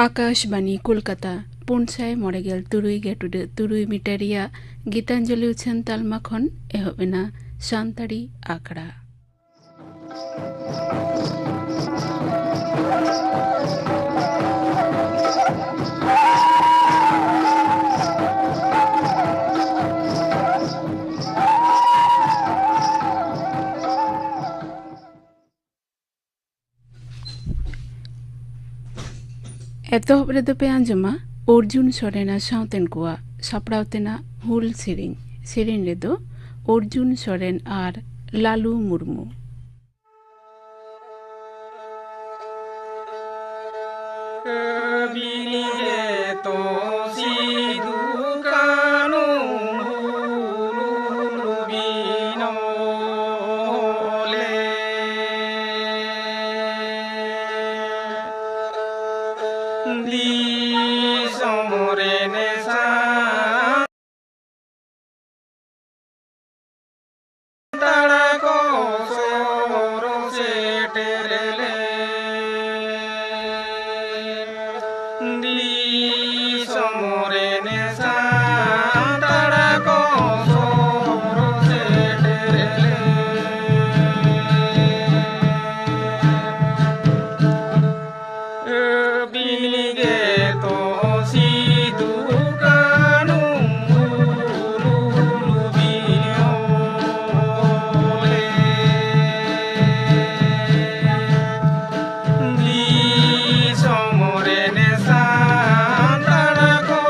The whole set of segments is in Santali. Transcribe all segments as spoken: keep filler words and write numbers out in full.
ᱟᱠᱟᱥᱵᱟᱱᱤ ᱠᱳᱞᱠᱟᱛᱟ, ᱯᱩᱱ ᱥᱟᱭ ᱢᱚᱬᱮ ᱜᱮᱞ ᱛᱩᱨᱩᱭ ᱜᱮ ᱴᱩᱰᱟᱹᱜ ᱛᱩᱨᱩᱭ ᱢᱤᱴᱟᱨ ᱨᱮᱭᱟᱜ ᱜᱤᱛᱟᱧᱡᱚᱞᱤ ᱩᱪᱷᱟᱹᱱ ᱛᱟᱞᱢᱟ ᱠᱷᱚᱱ ᱮᱦᱚᱵ ᱮᱱᱟ ᱥᱟᱱᱛᱟᱲᱤ ᱟᱠᱷᱲᱟ᱾ ᱮᱛᱚᱦᱚᱵ ᱨᱮᱫᱚ ᱯᱮ ᱟᱸᱡᱚᱢᱟ ᱚᱨᱡᱩᱱ ᱥᱚᱨᱮᱱ ᱟᱨ ᱥᱟᱶᱛᱮᱱ ᱠᱚᱣᱟᱜ ᱥᱟᱯᱲᱟᱣ ᱛᱮᱱᱟᱜ ᱦᱩᱞ ᱥᱮᱨᱮᱧ᱾ ᱥᱮᱨᱮᱧ ᱨᱮᱫᱚ ᱚᱨᱡᱩᱱ ᱥᱚᱨᱮᱱ ᱟᱨ ᱞᱟᱞᱩ ᱢᱩᱨᱢᱩ᱾ ᱟᱹᱵᱤᱱ ᱜᱮᱛᱚ ᱥᱤᱫᱩ ᱠᱟᱹᱱᱩ ᱦᱩᱞ ᱵᱤᱱ ᱚᱞᱮ᱾ ᱫᱤᱥᱚᱢ ᱨᱮᱱ ᱥᱟᱱᱛᱟᱲ ᱠᱚ ᱥᱚᱦᱚᱨ ᱥᱮᱴᱮᱨ ᱞᱮᱱ᱾ ᱫᱤᱥᱚᱢ ᱨᱮᱱ ᱥᱟᱱᱛᱟᱲ ᱠᱚ ᱥᱚᱦᱚᱨ ᱥᱮᱴᱮᱨ ᱞᱮᱱ᱾ ᱟᱹᱵᱤᱱ ᱜᱮᱛᱚ ᱥᱤᱫᱩ ᱠᱟᱹᱱᱩ ᱦᱩᱞ ᱵᱤᱱ ᱚᱞᱮ᱾ ᱫᱤᱥᱚᱢ ᱨᱮᱱ ᱥᱟᱱᱛᱟᱲ ᱠᱚ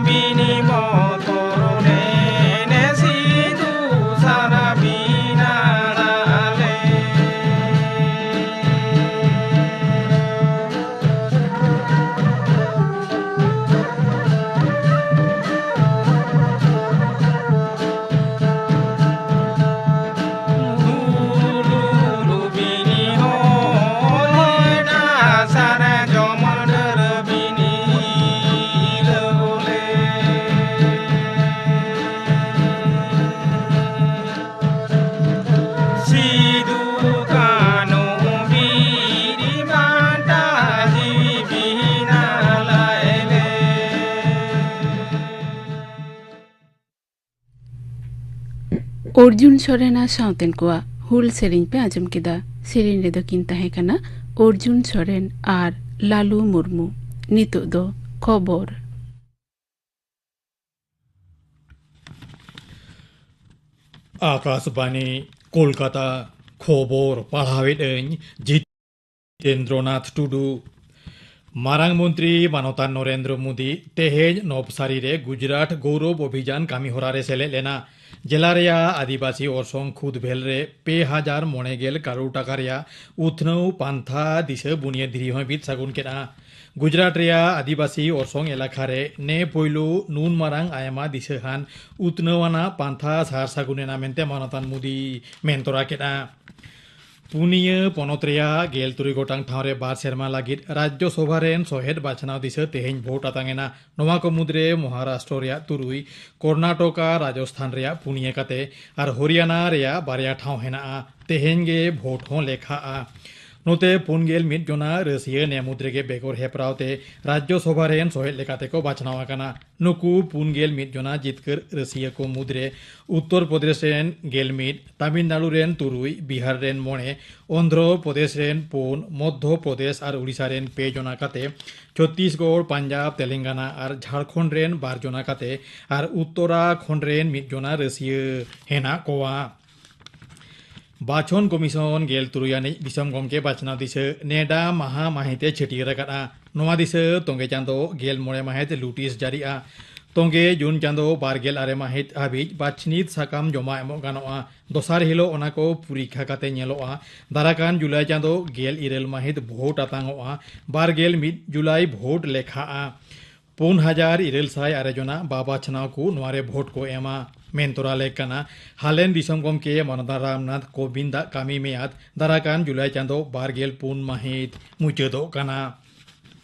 ᱵᱤᱱᱤ ᱵᱚᱛᱚᱨ ᱞᱮᱱᱮ ᱥᱤᱫᱩ ᱥᱟᱨᱟ ᱵᱤᱱᱟᱲᱟ ᱞᱮ᱾ ᱦᱩᱞᱩ ᱵᱤᱱᱤ ᱦᱚᱭᱱᱟ ᱥᱟᱨᱡᱚᱢ ᱰᱟᱹᱨ ᱵᱤᱱᱤ ᱞᱟᱹᱣᱞᱮ᱾ ᱥᱤᱫᱩ ᱠᱟᱹᱱᱦᱩ ᱵᱤᱨ ᱵᱟᱱᱴᱟ ᱡᱤᱣᱤ ᱵᱤᱱᱟ ᱞᱟᱭᱞᱮ᱾ ᱚᱨᱡᱩᱱ ᱥᱚᱨᱮᱱᱟᱜ ᱥᱟᱶᱛᱮᱱ ᱠᱚᱣᱟᱜ ᱦᱩᱞ ᱥᱮᱨᱮᱧ ᱯᱮ ᱟᱸᱡᱚᱢ ᱠᱮᱫᱟ᱾ ᱥᱮᱨᱮᱧ ᱨᱮᱫᱚ ᱠᱤᱱ ᱛᱟᱦᱮᱸ ᱠᱟᱱᱟ ᱚᱨᱡᱩᱱ ᱥᱚᱨᱮᱱ ᱟᱨ ᱞᱟᱞᱩ ᱢᱩᱨᱢᱩ᱾ ᱱᱤᱛᱚᱜ ᱫᱚ ᱠᱷᱚᱵᱚᱨ᱾ ᱟᱠᱟᱥᱵᱟᱱᱤ, ᱠᱳᱞᱠᱟᱛᱟ᱾ ᱠᱷᱚᱵᱚᱨ ᱯᱟᱲᱦᱟᱣᱮᱫ ᱟᱹᱧ ᱡᱤᱛᱮᱱᱫᱨᱚᱱᱟᱛᱷ ᱴᱩᱰᱩ᱾ ᱢᱟᱨᱟᱝ ᱢᱚᱱᱛᱨᱤ ᱢᱟᱱᱚᱛᱟᱱ ᱱᱚᱨᱮᱱᱫᱨᱚ ᱢᱳᱫᱤ ᱛᱮᱦᱮᱧ ᱱᱚᱵᱥᱟᱨᱤ ᱨᱮ ᱜᱩᱡᱽᱨᱟᱴ ᱜᱚᱣᱨᱚᱵ ᱚᱵᱷᱤᱡᱟᱱ ᱠᱟᱹᱢᱤ ᱦᱚᱨᱟ ᱨᱮ ᱥᱮᱞᱮᱫ ᱞᱮᱱᱟ᱾ ᱡᱮᱞᱟ ᱨᱮᱭᱟᱜ ᱟᱹᱫᱤᱵᱟᱹᱥᱤ ᱚᱨᱥᱚᱝ ᱠᱷᱩᱫᱽᱵᱷᱮᱞ ᱨᱮ ᱯᱮ ᱦᱟᱡᱟᱨ ᱢᱚᱬᱮ ᱜᱮᱞ ᱠᱟᱨᱳᱲ ᱴᱟᱠᱟ ᱨᱮᱭᱟᱜ ᱩᱛᱱᱟᱹᱣ ᱯᱟᱱᱛᱷᱟ ᱫᱤᱥᱟᱹ ᱵᱩᱱᱤᱭᱟᱹᱫ ᱫᱷᱤᱨᱤ ᱦᱚᱸᱭ ᱵᱤᱫ ᱥᱟᱹᱜᱩᱱ ᱠᱮᱫᱼᱟ᱾ ᱜᱩᱡᱽᱨᱟᱴ ᱨᱮᱭᱟᱜ ᱟᱹᱫᱤᱵᱟᱹᱥᱤ ᱚᱨᱥᱚᱝ ᱮᱞᱟᱠᱟ ᱨᱮ ᱱᱮ ᱯᱳᱭᱞᱳ ᱱᱩᱱ ᱢᱟᱨᱟᱝ ᱟᱭᱢᱟ ᱫᱤᱥᱟᱹᱦᱟᱱ ᱩᱛᱱᱟᱹᱣ ᱟᱱᱟᱜ ᱯᱟᱱᱛᱷᱟ ᱥᱟᱨ ᱥᱟᱹᱜᱩᱱ ᱮᱱᱟ ᱢᱮᱱᱛᱮ ᱢᱟᱱᱚᱛᱟᱱ ᱢᱳᱫᱤ ᱢᱮᱱ ᱛᱚᱨᱟ ᱠᱮᱫᱼᱟ᱾ ᱯᱩᱱᱤᱭᱟᱹ ᱯᱚᱱᱚᱛ ᱨᱮᱭᱟᱜ ᱜᱮᱞ ᱛᱩᱨᱩᱭ ᱜᱚᱴᱟᱝ ᱴᱷᱟᱶ ᱨᱮ ᱵᱟᱨ ᱥᱮᱨᱢᱟ ᱞᱟᱹᱜᱤᱫ ᱨᱟᱡᱽᱡᱚ ᱥᱚᱵᱷᱟ ᱨᱮᱱ ᱥᱚᱦᱮᱫ ᱵᱟᱪᱷᱱᱟᱣ ᱫᱤᱥᱟᱹ ᱛᱮᱦᱮᱧ ᱵᱷᱳᱴ ᱟᱛᱟᱝ ᱮᱱᱟ᱾ ᱱᱚᱣᱟ ᱠᱚ ᱢᱩᱫᱽᱨᱮ ᱢᱚᱦᱟᱨᱟᱥᱴᱨᱚ ᱨᱮᱭᱟᱜ ᱛᱩᱨᱩᱭ, ᱠᱚᱨᱱᱟᱴᱚᱠ ᱟᱨ ᱨᱟᱡᱚᱥᱛᱷᱟᱱ ᱨᱮᱭᱟᱜ ᱯᱩᱱᱭᱟᱹ ᱠᱟᱛᱮ ᱟᱨ ᱦᱚᱨᱤᱭᱟᱱᱟ ᱨᱮᱭᱟᱜ ᱵᱟᱨᱭᱟ ᱴᱷᱟᱶ ᱦᱮᱱᱟᱜᱼᱟ᱾ ᱛᱮᱦᱮᱧ ᱜᱮ ᱵᱷᱳᱴ ᱦᱚᱸ ᱞᱮᱠᱷᱟᱜᱼᱟ᱾ ᱱᱚᱛᱮ ᱯᱩᱱ ᱜᱮᱞ ᱢᱤᱫ ᱡᱚᱱᱟ ᱨᱟᱹᱥᱤᱭᱟᱹ ᱱᱮ ᱢᱩᱫᱽ ᱨᱮᱜᱮ ᱵᱮᱜᱚᱨ ᱦᱮᱯᱨᱟᱣ ᱛᱮ ᱨᱟᱡᱽᱡᱚ ᱥᱚᱵᱷᱟ ᱨᱮᱱ ᱥᱚᱦᱮᱫ ᱞᱮᱠᱟᱛᱮ ᱠᱚ ᱵᱟᱪᱷᱱᱟᱣ ᱟᱠᱟᱱᱟ᱾ ᱱᱩᱠᱩ ᱯᱩᱱ ᱜᱮᱞ ᱢᱤᱫ ᱡᱚᱱᱟ ᱡᱤᱛᱠᱟᱹᱨ ᱨᱟᱹᱥᱤᱭᱟᱹ ᱠᱚ ᱢᱩᱫᱽᱨᱮ ᱩᱛᱛᱚᱨ ᱯᱨᱚᱫᱮᱥ ᱨᱮᱱ ᱜᱮᱞ ᱢᱤᱫ, ᱛᱟᱢᱤᱞᱱᱟᱲᱩ ᱨᱮᱱ ᱛᱩᱨᱩᱭ, ᱵᱤᱦᱟᱨ ᱨᱮᱱ ᱢᱚᱬᱮ, ᱚᱱᱫᱷᱨᱚ ᱯᱨᱚᱫᱮᱥ ᱨᱮᱱ ᱯᱩᱱ, ᱢᱚᱫᱽᱫᱷᱚ ᱯᱨᱚᱫᱮᱥ ᱟᱨ ᱩᱲᱤᱥᱥᱟ ᱨᱮᱱ ᱯᱮ ᱡᱚᱱᱟ ᱠᱟᱛᱮ, ᱪᱷᱚᱛᱛᱤᱥᱜᱚᱲ, ᱯᱟᱧᱡᱟᱵᱽ, ᱛᱮᱞᱮᱝᱜᱟᱱᱟ ᱟᱨ ᱡᱷᱟᱲᱠᱷᱚᱸᱰ ᱨᱮᱱ ᱵᱟᱨ ᱡᱚᱱᱟ ᱠᱟᱛᱮ ᱟᱨ ᱩᱛᱛᱚᱨᱟᱠᱷᱚᱸᱰ ᱨᱮᱱ ᱢᱤᱫ ᱡᱚᱱᱟ ᱨᱟᱹᱥᱤᱭᱟᱹ ᱦᱮᱱᱟᱜ ᱠᱚᱣᱟ᱾ ᱵᱟᱪᱷᱚᱱ ᱠᱚᱢᱤᱥᱚᱱ ᱜᱮᱞ ᱛᱩᱨᱩᱭ ᱟᱹᱱᱤᱡ ᱫᱤᱥᱚᱢ ᱜᱚᱢᱠᱮ ᱵᱟᱪᱷᱱᱟᱣ ᱫᱤᱥᱟᱹ ᱱᱮᱰᱟ ᱢᱟᱦᱟ ᱢᱟᱹᱦᱤᱛ ᱮ ᱪᱷᱟᱹᱴᱭᱟᱹᱨ ᱟᱠᱟᱫᱼᱟ᱾ ᱱᱚᱣᱟ ᱫᱤᱥᱟᱹ ᱛᱚᱸᱜᱮ ᱪᱟᱸᱫᱚ ᱜᱮᱞ ᱢᱚᱬᱮ ᱢᱟᱹᱦᱤᱛ ᱞᱩᱴᱤᱥ ᱡᱟᱹᱨᱤᱜᱼᱟ᱾ ᱛᱚᱸᱜᱮ ᱡᱩᱱ ᱪᱟᱸᱫᱚ ᱵᱟᱨ ᱜᱮᱞ ᱟᱨᱮ ᱢᱟᱹᱦᱤᱛ ᱦᱟᱹᱵᱤᱡ ᱵᱟᱪᱷᱱᱤᱛ ᱥᱟᱠᱟᱢ ᱡᱚᱢᱟ ᱮᱢᱚᱜ ᱜᱟᱱᱚᱜᱼᱟ᱾ ᱫᱚᱥᱟᱨ ᱦᱤᱞᱳᱜ ᱚᱱᱟ ᱠᱚ ᱯᱚᱨᱤᱠᱠᱷᱟ ᱠᱟᱛᱮ ᱧᱮᱞᱚᱜᱼᱟ᱾ ᱫᱟᱨᱟᱠᱟᱱ ᱡᱩᱞᱟᱭ ᱪᱟᱸᱫᱚ ᱜᱮᱞ ᱤᱨᱟᱹᱞ ᱢᱟᱹᱦᱤᱛ ᱵᱷᱳᱴ ᱟᱛᱟᱝᱚᱜᱼᱟ᱾ ᱵᱟᱨ ᱜᱮᱞ ᱢᱤᱫ ᱡᱩᱞᱟᱭ ᱵᱷᱳᱴ ᱞᱮᱠᱷᱟᱜᱼᱟ᱾ ᱯᱩᱱ ᱦᱟᱡᱟᱨ ᱤᱨᱟᱹᱞ ᱥᱟᱭ ᱟᱨᱮ ᱡᱚᱱᱟ ᱵᱟᱵᱟ ᱪᱷᱟᱱᱟᱣ ᱠᱚ ᱱᱚᱣᱟ ᱨᱮ ᱵᱷᱳᱴ ᱠᱚ ᱮᱢᱟ᱾ ᱢᱮᱱ ᱛᱚᱨᱟ ᱞᱮᱠ ᱠᱟᱱᱟ, ᱦᱟᱞᱮᱱ ᱫᱤᱥᱚᱢ ᱜᱚᱢᱠᱮ ᱢᱟᱱᱚᱛᱟᱱ ᱨᱟᱢᱱᱟᱛᱷ ᱠᱳᱵᱤᱱᱫᱟᱜ ᱠᱟᱹᱢᱤ ᱢᱮᱭᱟᱫ ᱫᱟᱨᱟᱠᱟᱱ ᱡᱩᱞᱟᱭ ᱪᱟᱸᱫᱚ ᱵᱟᱨ ᱜᱮᱞ ᱯᱩᱱ ᱢᱟᱹᱦᱤᱛ ᱢᱩᱪᱟᱹᱫᱚᱜ ᱠᱟᱱᱟ᱾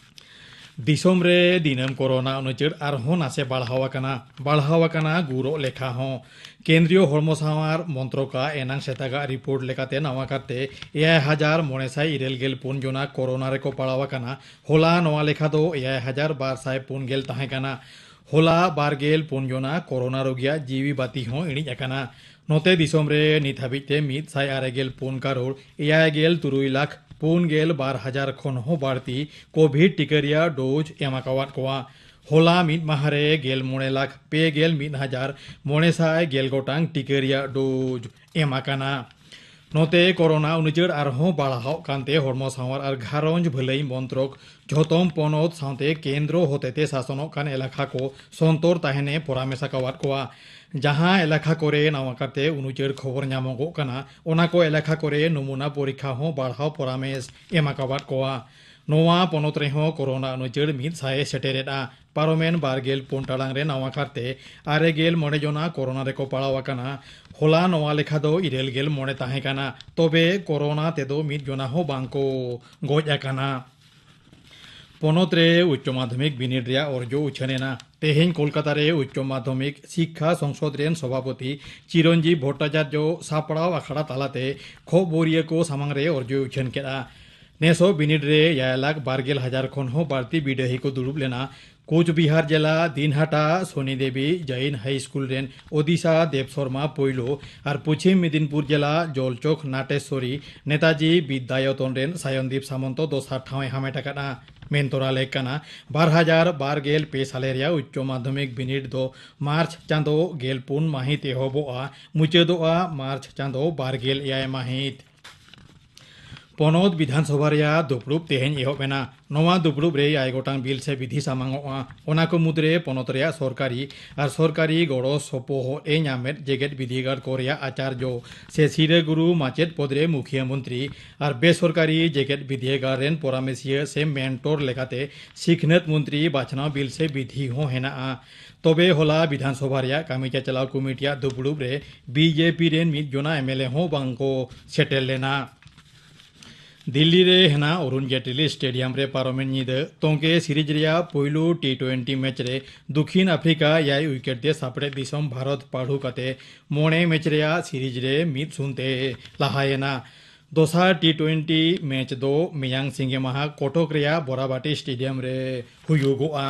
ᱫᱤᱥᱚᱢ ᱨᱮ ᱫᱤᱱᱟᱹᱢ ᱠᱳᱨᱳᱱᱟ ᱩᱱᱩᱪᱟᱹᱲ ᱟᱨᱦᱚᱸ ᱱᱟᱥᱮ ᱵᱟᱲᱦᱟᱣ ᱟᱠᱟᱱᱟ᱾ ᱵᱟᱲᱦᱟᱣ ᱟᱠᱟᱱᱟ ᱜᱩᱨᱚᱜ ᱞᱮᱠᱷᱟ ᱦᱚᱸ᱾ ᱠᱮᱱᱫᱨᱤᱭᱚ ᱦᱚᱲᱢᱚ ᱥᱟᱶᱟᱨ ᱢᱚᱱᱛᱨᱚᱠᱟᱜ ᱮᱱᱟᱝ ᱥᱮᱛᱟᱜᱟᱜ ᱨᱤᱯᱳᱨᱴ ᱞᱮᱠᱟᱛᱮ ᱱᱟᱣᱟ ᱠᱟᱨᱛᱮ ᱮᱭᱟᱭ ᱦᱟᱡᱟᱨ ᱢᱚᱬᱮ ᱥᱟᱭ ᱤᱨᱟᱹᱞ ᱜᱮᱞ ᱯᱩᱱ ᱡᱚᱱᱟ ᱠᱳᱨᱳᱱᱟ ᱨᱮᱠᱚ ᱯᱟᱲᱟᱣ ᱟᱠᱟᱱᱟ᱾ ᱦᱚᱞᱟ ᱱᱚᱣᱟ ᱞᱮᱠᱷᱟ ᱫᱚ ᱮᱭᱟᱭ ᱦᱟᱡᱟᱨ ᱵᱟᱨ ᱥᱟᱭ ᱯᱩᱱ ᱜᱮᱞ ᱛᱟᱦᱮᱸ ᱠᱟᱱᱟ᱾ ᱦᱚᱞᱟ ᱵᱟᱨ ᱜᱮᱞ ᱯᱩᱱ ᱡᱚᱱᱟ ᱠᱳᱨᱳᱱᱟ ᱨᱳᱜᱤᱭᱟᱜ ᱡᱤᱣᱤ ᱵᱟᱹᱛᱤ ᱦᱚᱸ ᱤᱬᱤᱡ ᱟᱠᱟᱱᱟ᱾ ᱱᱚᱛᱮ ᱫᱤᱥᱚᱢ ᱨᱮ ᱱᱤᱛ ᱦᱟᱹᱵᱤᱡ ᱛᱮ ᱢᱤᱫ ᱥᱟᱭ ᱟᱨᱮ ᱜᱮᱞ ᱯᱩᱱ ᱠᱟᱨᱳᱲ ᱮᱭᱟᱭ ᱜᱮᱞ ᱛᱩᱨᱩᱭ ᱞᱟᱠᱷ ᱯᱩᱱ ᱜᱮᱞ ᱵᱟᱨ ᱦᱟᱡᱟᱨ ᱠᱷᱚᱱ ᱦᱚᱸ ᱵᱟᱹᱲᱛᱤ ᱠᱳᱵᱷᱤᱰ ᱴᱤᱠᱟᱹ ᱨᱮᱭᱟᱜ ᱰᱳᱡᱽ ᱮᱢ ᱟᱠᱟᱣᱟᱫ ᱠᱚᱣᱟ᱾ ᱦᱚᱞᱟ ᱢᱤᱫ ᱢᱟᱦᱟ ᱨᱮ ᱜᱮᱞ ᱢᱚᱬᱮ ᱞᱟᱠᱷ ᱯᱮ ᱜᱮᱞ ᱢᱤᱫ ᱦᱟᱡᱟᱨ ᱢᱚᱬᱮ ᱥᱟᱭ ᱜᱮᱞ ᱜᱚᱴᱟᱝ ᱴᱤᱠᱟᱹ ᱨᱮᱭᱟᱜ ᱰᱳᱡᱽ ᱮᱢ ᱟᱠᱟᱱᱟ᱾ ᱱᱚᱛᱮ ᱠᱳᱨᱳᱱᱟ ᱩᱱᱩᱪᱟᱹᱲ ᱟᱨᱦᱚᱸ ᱵᱟᱲᱦᱟᱣᱜ ᱠᱟᱱᱛᱮ ᱦᱚᱲᱢᱚ ᱥᱟᱶᱟᱨ ᱟᱨ ᱜᱷᱟᱨᱚᱸᱡᱽ ᱵᱷᱟᱹᱞᱟᱹᱭ ᱢᱚᱱᱛᱨᱚᱠ ᱡᱷᱚᱛᱚᱢ ᱯᱚᱱᱚᱛ ᱥᱟᱶᱛᱮ ᱠᱮᱱᱫᱨᱚ ᱦᱚᱛᱮᱛᱮ ᱥᱟᱥᱚᱱᱚᱜ ᱠᱟᱱ ᱮᱞᱟᱠᱟ ᱠᱚ ᱥᱚᱱᱛᱚᱨ ᱛᱟᱦᱮᱱᱮ ᱯᱚᱨᱟᱢᱮᱥ ᱟᱠᱟᱣᱟᱫ ᱠᱚᱣᱟ᱾ ᱡᱟᱦᱟᱸ ᱮᱞᱟᱠᱟ ᱠᱚᱨᱮ ᱱᱟᱣᱟ ᱠᱟᱨᱛᱮ ᱩᱱᱩᱪᱟᱹᱲ ᱠᱷᱚᱵᱚᱨ ᱧᱟᱢᱚᱜᱚᱜ ᱠᱟᱱᱟ, ᱚᱱᱟ ᱠᱚ ᱮᱞᱟᱠᱟ ᱠᱚᱨᱮ ᱱᱚᱢᱩᱱᱟ ᱯᱚᱨᱤᱠᱠᱷᱟ ᱦᱚᱸ ᱵᱟᱲᱦᱟᱣ ᱯᱚᱨᱟᱢᱮᱥ ᱮᱢ ᱟᱠᱟᱣᱟᱫ ᱠᱚᱣᱟ᱾ ᱱᱚᱣᱟ ᱯᱚᱱᱚᱛ ᱨᱮᱦᱚᱸ ᱠᱳᱨᱳᱱᱟ ᱩᱱᱩᱪᱟᱹᱲ ᱢᱤᱫ ᱥᱟᱭ ᱮ ᱥᱮᱴᱮᱨᱮᱫᱼᱟ᱾ ᱯᱟᱨᱚᱢᱮᱱ ᱵᱟᱨ ᱜᱮᱞ ᱯᱩᱱ ᱴᱟᱲᱟᱝ ᱨᱮ ᱱᱟᱣᱟ ᱠᱟᱨᱛᱮ ᱟᱨᱮ ᱜᱮᱞ ᱢᱚᱬᱮ ᱡᱚᱱᱟ ᱠᱳᱨᱳᱱᱟ ᱨᱮᱠᱚ ᱯᱟᱲᱟᱣ ᱟᱠᱟᱱᱟ᱾ ᱦᱚᱞᱟ ᱱᱚᱣᱟ ᱞᱮᱠᱷᱟ ᱫᱚ ᱤᱨᱟᱹᱞ ᱜᱮᱞ ᱢᱚᱬᱮ ᱛᱟᱦᱮᱸ ᱠᱟᱱᱟ᱾ ᱛᱚᱵᱮ ᱠᱳᱨᱳᱱᱟ ᱛᱮᱫᱚ ᱢᱤᱫ ᱡᱚᱱᱟ ᱦᱚᱸ ᱵᱟᱝ ᱠᱚ ᱜᱚᱡ ᱟᱠᱟᱱᱟ᱾ ᱯᱚᱱᱚᱛ ᱨᱮ ᱩᱪᱪᱚ ᱢᱟᱫᱽᱫᱷᱚᱢᱤᱠ ᱵᱤᱱᱤᱰ ᱨᱮᱭᱟᱜ ᱚᱨᱡᱚ ᱩᱪᱷᱟᱹᱱ ᱮᱱᱟ᱾ ᱛᱮᱦᱮᱧ ᱠᱳᱞᱠᱟᱛᱟ ᱨᱮ ᱩᱪᱪᱚ ᱢᱟᱫᱽᱫᱷᱚᱢᱤᱠ ᱥᱤᱠᱠᱷᱟ ᱥᱚᱝᱥᱚᱫ ᱨᱮᱱ ᱥᱚᱵᱷᱟᱯᱚᱛᱤ ᱪᱤᱨᱚᱧᱡᱤᱵ ᱵᱷᱚᱴᱴᱟᱪᱟᱨᱡᱚ ᱥᱟᱯᱲᱟᱣ ᱟᱠᱷᱲᱟ ᱛᱟᱞᱟᱛᱮ ᱠᱷᱚᱵᱚᱨᱤᱭᱟᱹ ᱠᱚ ᱥᱟᱢᱟᱝ ᱨᱮ ᱚᱨᱡᱚᱭ ᱩᱪᱷᱟᱹᱱ ᱠᱮᱫᱼᱟ᱾ ᱱᱮᱥᱚᱜ ᱵᱤᱱᱤᱰ ᱨᱮ ᱮᱭᱟᱭ ᱞᱟᱠᱷ ᱵᱟᱨ ᱜᱮᱞ ᱦᱟᱡᱟᱨ ᱠᱷᱚᱱ ᱦᱚᱸ ᱵᱟᱹᱲᱛᱤ ᱵᱤᱰᱟᱹᱦᱤ ᱠᱚ ᱫᱩᱲᱩᱵ ᱞᱮᱱᱟ᱾ ᱠᱳᱪᱵᱤᱦᱟᱨ ᱡᱮᱞᱟ ᱫᱤᱱᱦᱟᱴᱟ ᱥᱚᱱᱤ ᱫᱮᱵᱤ ᱡᱟᱭᱤᱱ ᱦᱟᱭ ᱥᱠᱩᱞ ᱨᱮᱱ ᱚᱫᱤᱥᱟ ᱫᱮᱵ ᱥᱚᱨᱢᱟ ᱯᱳᱭᱞᱳ ᱟᱨ ᱯᱚᱪᱷᱤᱢ ᱢᱮᱫᱤᱱᱯᱩᱨ ᱡᱮᱞᱟ ᱡᱚᱞᱪᱚᱠ ᱱᱟᱴᱮᱥᱣᱚᱨᱤ ᱱᱮᱛᱟᱡᱤ ᱵᱤᱫᱽᱫᱟᱭᱚᱛᱚᱱ ᱨᱮᱱ ᱥᱟᱭᱚᱱᱫᱤᱯ ᱥᱟᱢᱚᱱᱛᱚ ᱫᱚᱥᱟᱨ ᱴᱷᱟᱶ ᱮ ᱦᱟᱢᱮᱴ ᱟᱠᱟᱫᱼᱟ᱾ ᱢᱮᱱ ᱛᱚᱨᱟ ᱞᱮᱠ ᱠᱟᱱᱟ, ᱵᱟᱨ ᱦᱟᱡᱟᱨ ᱵᱟᱨ ᱜᱮᱞ ᱯᱮ ᱥᱟᱞᱮ ᱨᱮᱭᱟᱜ ᱩᱪᱪᱚ ᱢᱟᱫᱽᱫᱷᱚᱢᱤᱠ ᱵᱤᱱᱤᱰ ᱫᱚ ᱢᱟᱨᱪ ᱪᱟᱸᱫᱚ ᱜᱮᱞ ᱯᱩᱱ ᱢᱟᱹᱦᱤᱛ ᱮᱦᱚᱵᱚᱜᱼᱟ, ᱢᱩᱪᱟᱹᱫᱚᱜᱼᱟ ᱢᱟᱨᱪ ᱪᱟᱸᱫᱚ ᱵᱟᱨ ᱜᱮᱞ ᱮᱭᱟᱭ ᱢᱟᱹᱦᱤᱛ᱾ ᱯᱚᱱᱚᱛ ᱵᱤᱫᱷᱟᱱ ᱥᱚᱵᱷᱟ ᱨᱮᱭᱟᱜ ᱫᱩᱯᱲᱩᱵ ᱛᱮᱦᱮᱧ ᱮᱦᱚᱵ ᱮᱱᱟ᱾ ᱱᱚᱣᱟ ᱫᱩᱯᱲᱩᱵ ᱨᱮ ᱮᱭᱟᱭ ᱜᱚᱴᱟᱝ ᱵᱤᱞ ᱥᱮ ᱵᱤᱫᱷᱤ ᱥᱟᱢᱟᱝᱚᱜᱼᱟ᱾ ᱚᱱᱟ ᱠᱚ ᱢᱩᱫᱽᱨᱮ ᱯᱚᱱᱚᱛ ᱨᱮᱭᱟᱜ ᱥᱚᱨᱠᱟᱨᱤ ᱟᱨ ᱥᱚᱨᱠᱟᱨᱤ ᱜᱚᱲᱚ ᱥᱚᱯᱚᱦᱚᱫ ᱮ ᱧᱟᱢᱮᱫ ᱡᱮᱜᱮᱛ ᱵᱤᱨᱫᱟᱹᱜᱟᱲ ᱠᱚ ᱨᱮᱭᱟᱜ ᱟᱪᱟᱨᱡᱚ ᱥᱮ ᱥᱤᱨᱟᱹ ᱜᱩᱨᱩ ᱢᱟᱪᱮᱫ ᱯᱚᱫᱽ ᱨᱮ ᱢᱩᱠᱷᱤᱭᱟᱹ ᱢᱚᱱᱛᱨᱤ ᱟᱨ ᱵᱮᱥᱚᱨᱠᱟᱨᱤ ᱡᱮᱜᱮᱛ ᱵᱤᱨᱫᱟᱹᱜᱟᱲ ᱨᱮᱱ ᱯᱚᱨᱟᱢᱮᱥᱤᱭᱟᱹ ᱥᱮ ᱢᱮᱱᱴᱚᱨ ᱞᱮᱠᱟᱛᱮ ᱥᱤᱠᱷᱱᱟᱹᱛ ᱢᱚᱱᱛᱨᱤ ᱵᱟᱪᱷᱱᱟᱣ ᱵᱤᱞ ᱥᱮ ᱵᱤᱫᱷᱤ ᱦᱚᱸ ᱦᱮᱱᱟᱜᱼᱟ᱾ ᱛᱚᱵᱮ ᱦᱚᱞᱟ ᱵᱤᱫᱷᱟᱱ ᱥᱚᱵᱷᱟ ᱨᱮᱭᱟᱜ ᱠᱟᱹᱢᱤ ᱪᱟᱪᱞᱟᱣ ᱠᱚᱢᱤᱴᱤᱭᱟᱜ ᱫᱩᱯᱲᱩᱵ ᱨᱮ ᱵᱤᱡᱮᱯᱤ ᱨᱮᱱ ᱢᱤᱫ ᱡᱚᱱᱟ ᱮᱢᱮᱞᱮ ᱦᱚᱸ ᱵᱟᱝ ᱠᱚ ᱥᱮᱴᱮᱨ ᱞᱮᱱᱟ᱾ ᱫᱤᱞᱞᱤ ᱨᱮ ᱦᱮᱱᱟᱜ ᱚᱨᱩᱱ ᱡᱮᱴᱞᱤ ᱥᱴᱮᱰᱤᱭᱟᱢ ᱨᱮ ᱯᱟᱨᱚᱢᱮᱱ ᱧᱤᱫᱟᱹ ᱛᱚᱝᱠᱮ ᱥᱤᱨᱤᱡᱽ ᱨᱮᱭᱟᱜ ᱯᱩᱭᱞᱩ ᱴᱤ ᱴᱩᱭᱮᱱᱴᱤ ᱢᱮᱪ ᱨᱮ ᱫᱩᱠᱷᱤᱱ ᱟᱯᱷᱨᱤᱠᱟ ᱮᱭᱟᱭ ᱩᱭᱠᱮᱴ ᱛᱮ ᱥᱟᱯᱲᱮᱫ ᱫᱤᱥᱚᱢ ᱵᱷᱟᱨᱚᱛ ᱯᱟᱹᱰᱩ ᱠᱟᱛᱮ ᱢᱚᱬᱮ ᱢᱮᱪ ᱨᱮᱭᱟᱜ ᱥᱤᱨᱤᱡᱽ ᱨᱮ ᱢᱤᱫ ᱥᱩᱱ ᱛᱮ ᱞᱟᱦᱟᱭᱮᱱᱟ᱾ ᱫᱚᱥᱟᱨ ᱴᱤ ᱴᱩᱭᱮᱱᱴᱤ ᱢᱮᱪ ᱫᱚ ᱢᱮᱭᱟᱝ ᱥᱤᱸᱜᱮ ᱢᱟᱦᱟ ᱠᱚᱴᱚᱠ ᱨᱮᱭᱟᱜ ᱵᱚᱨᱟᱵᱟᱴᱤ ᱥᱴᱮᱰᱤᱭᱟᱢ ᱨᱮ ᱦᱩᱭᱩᱜᱚᱜᱼᱟ᱾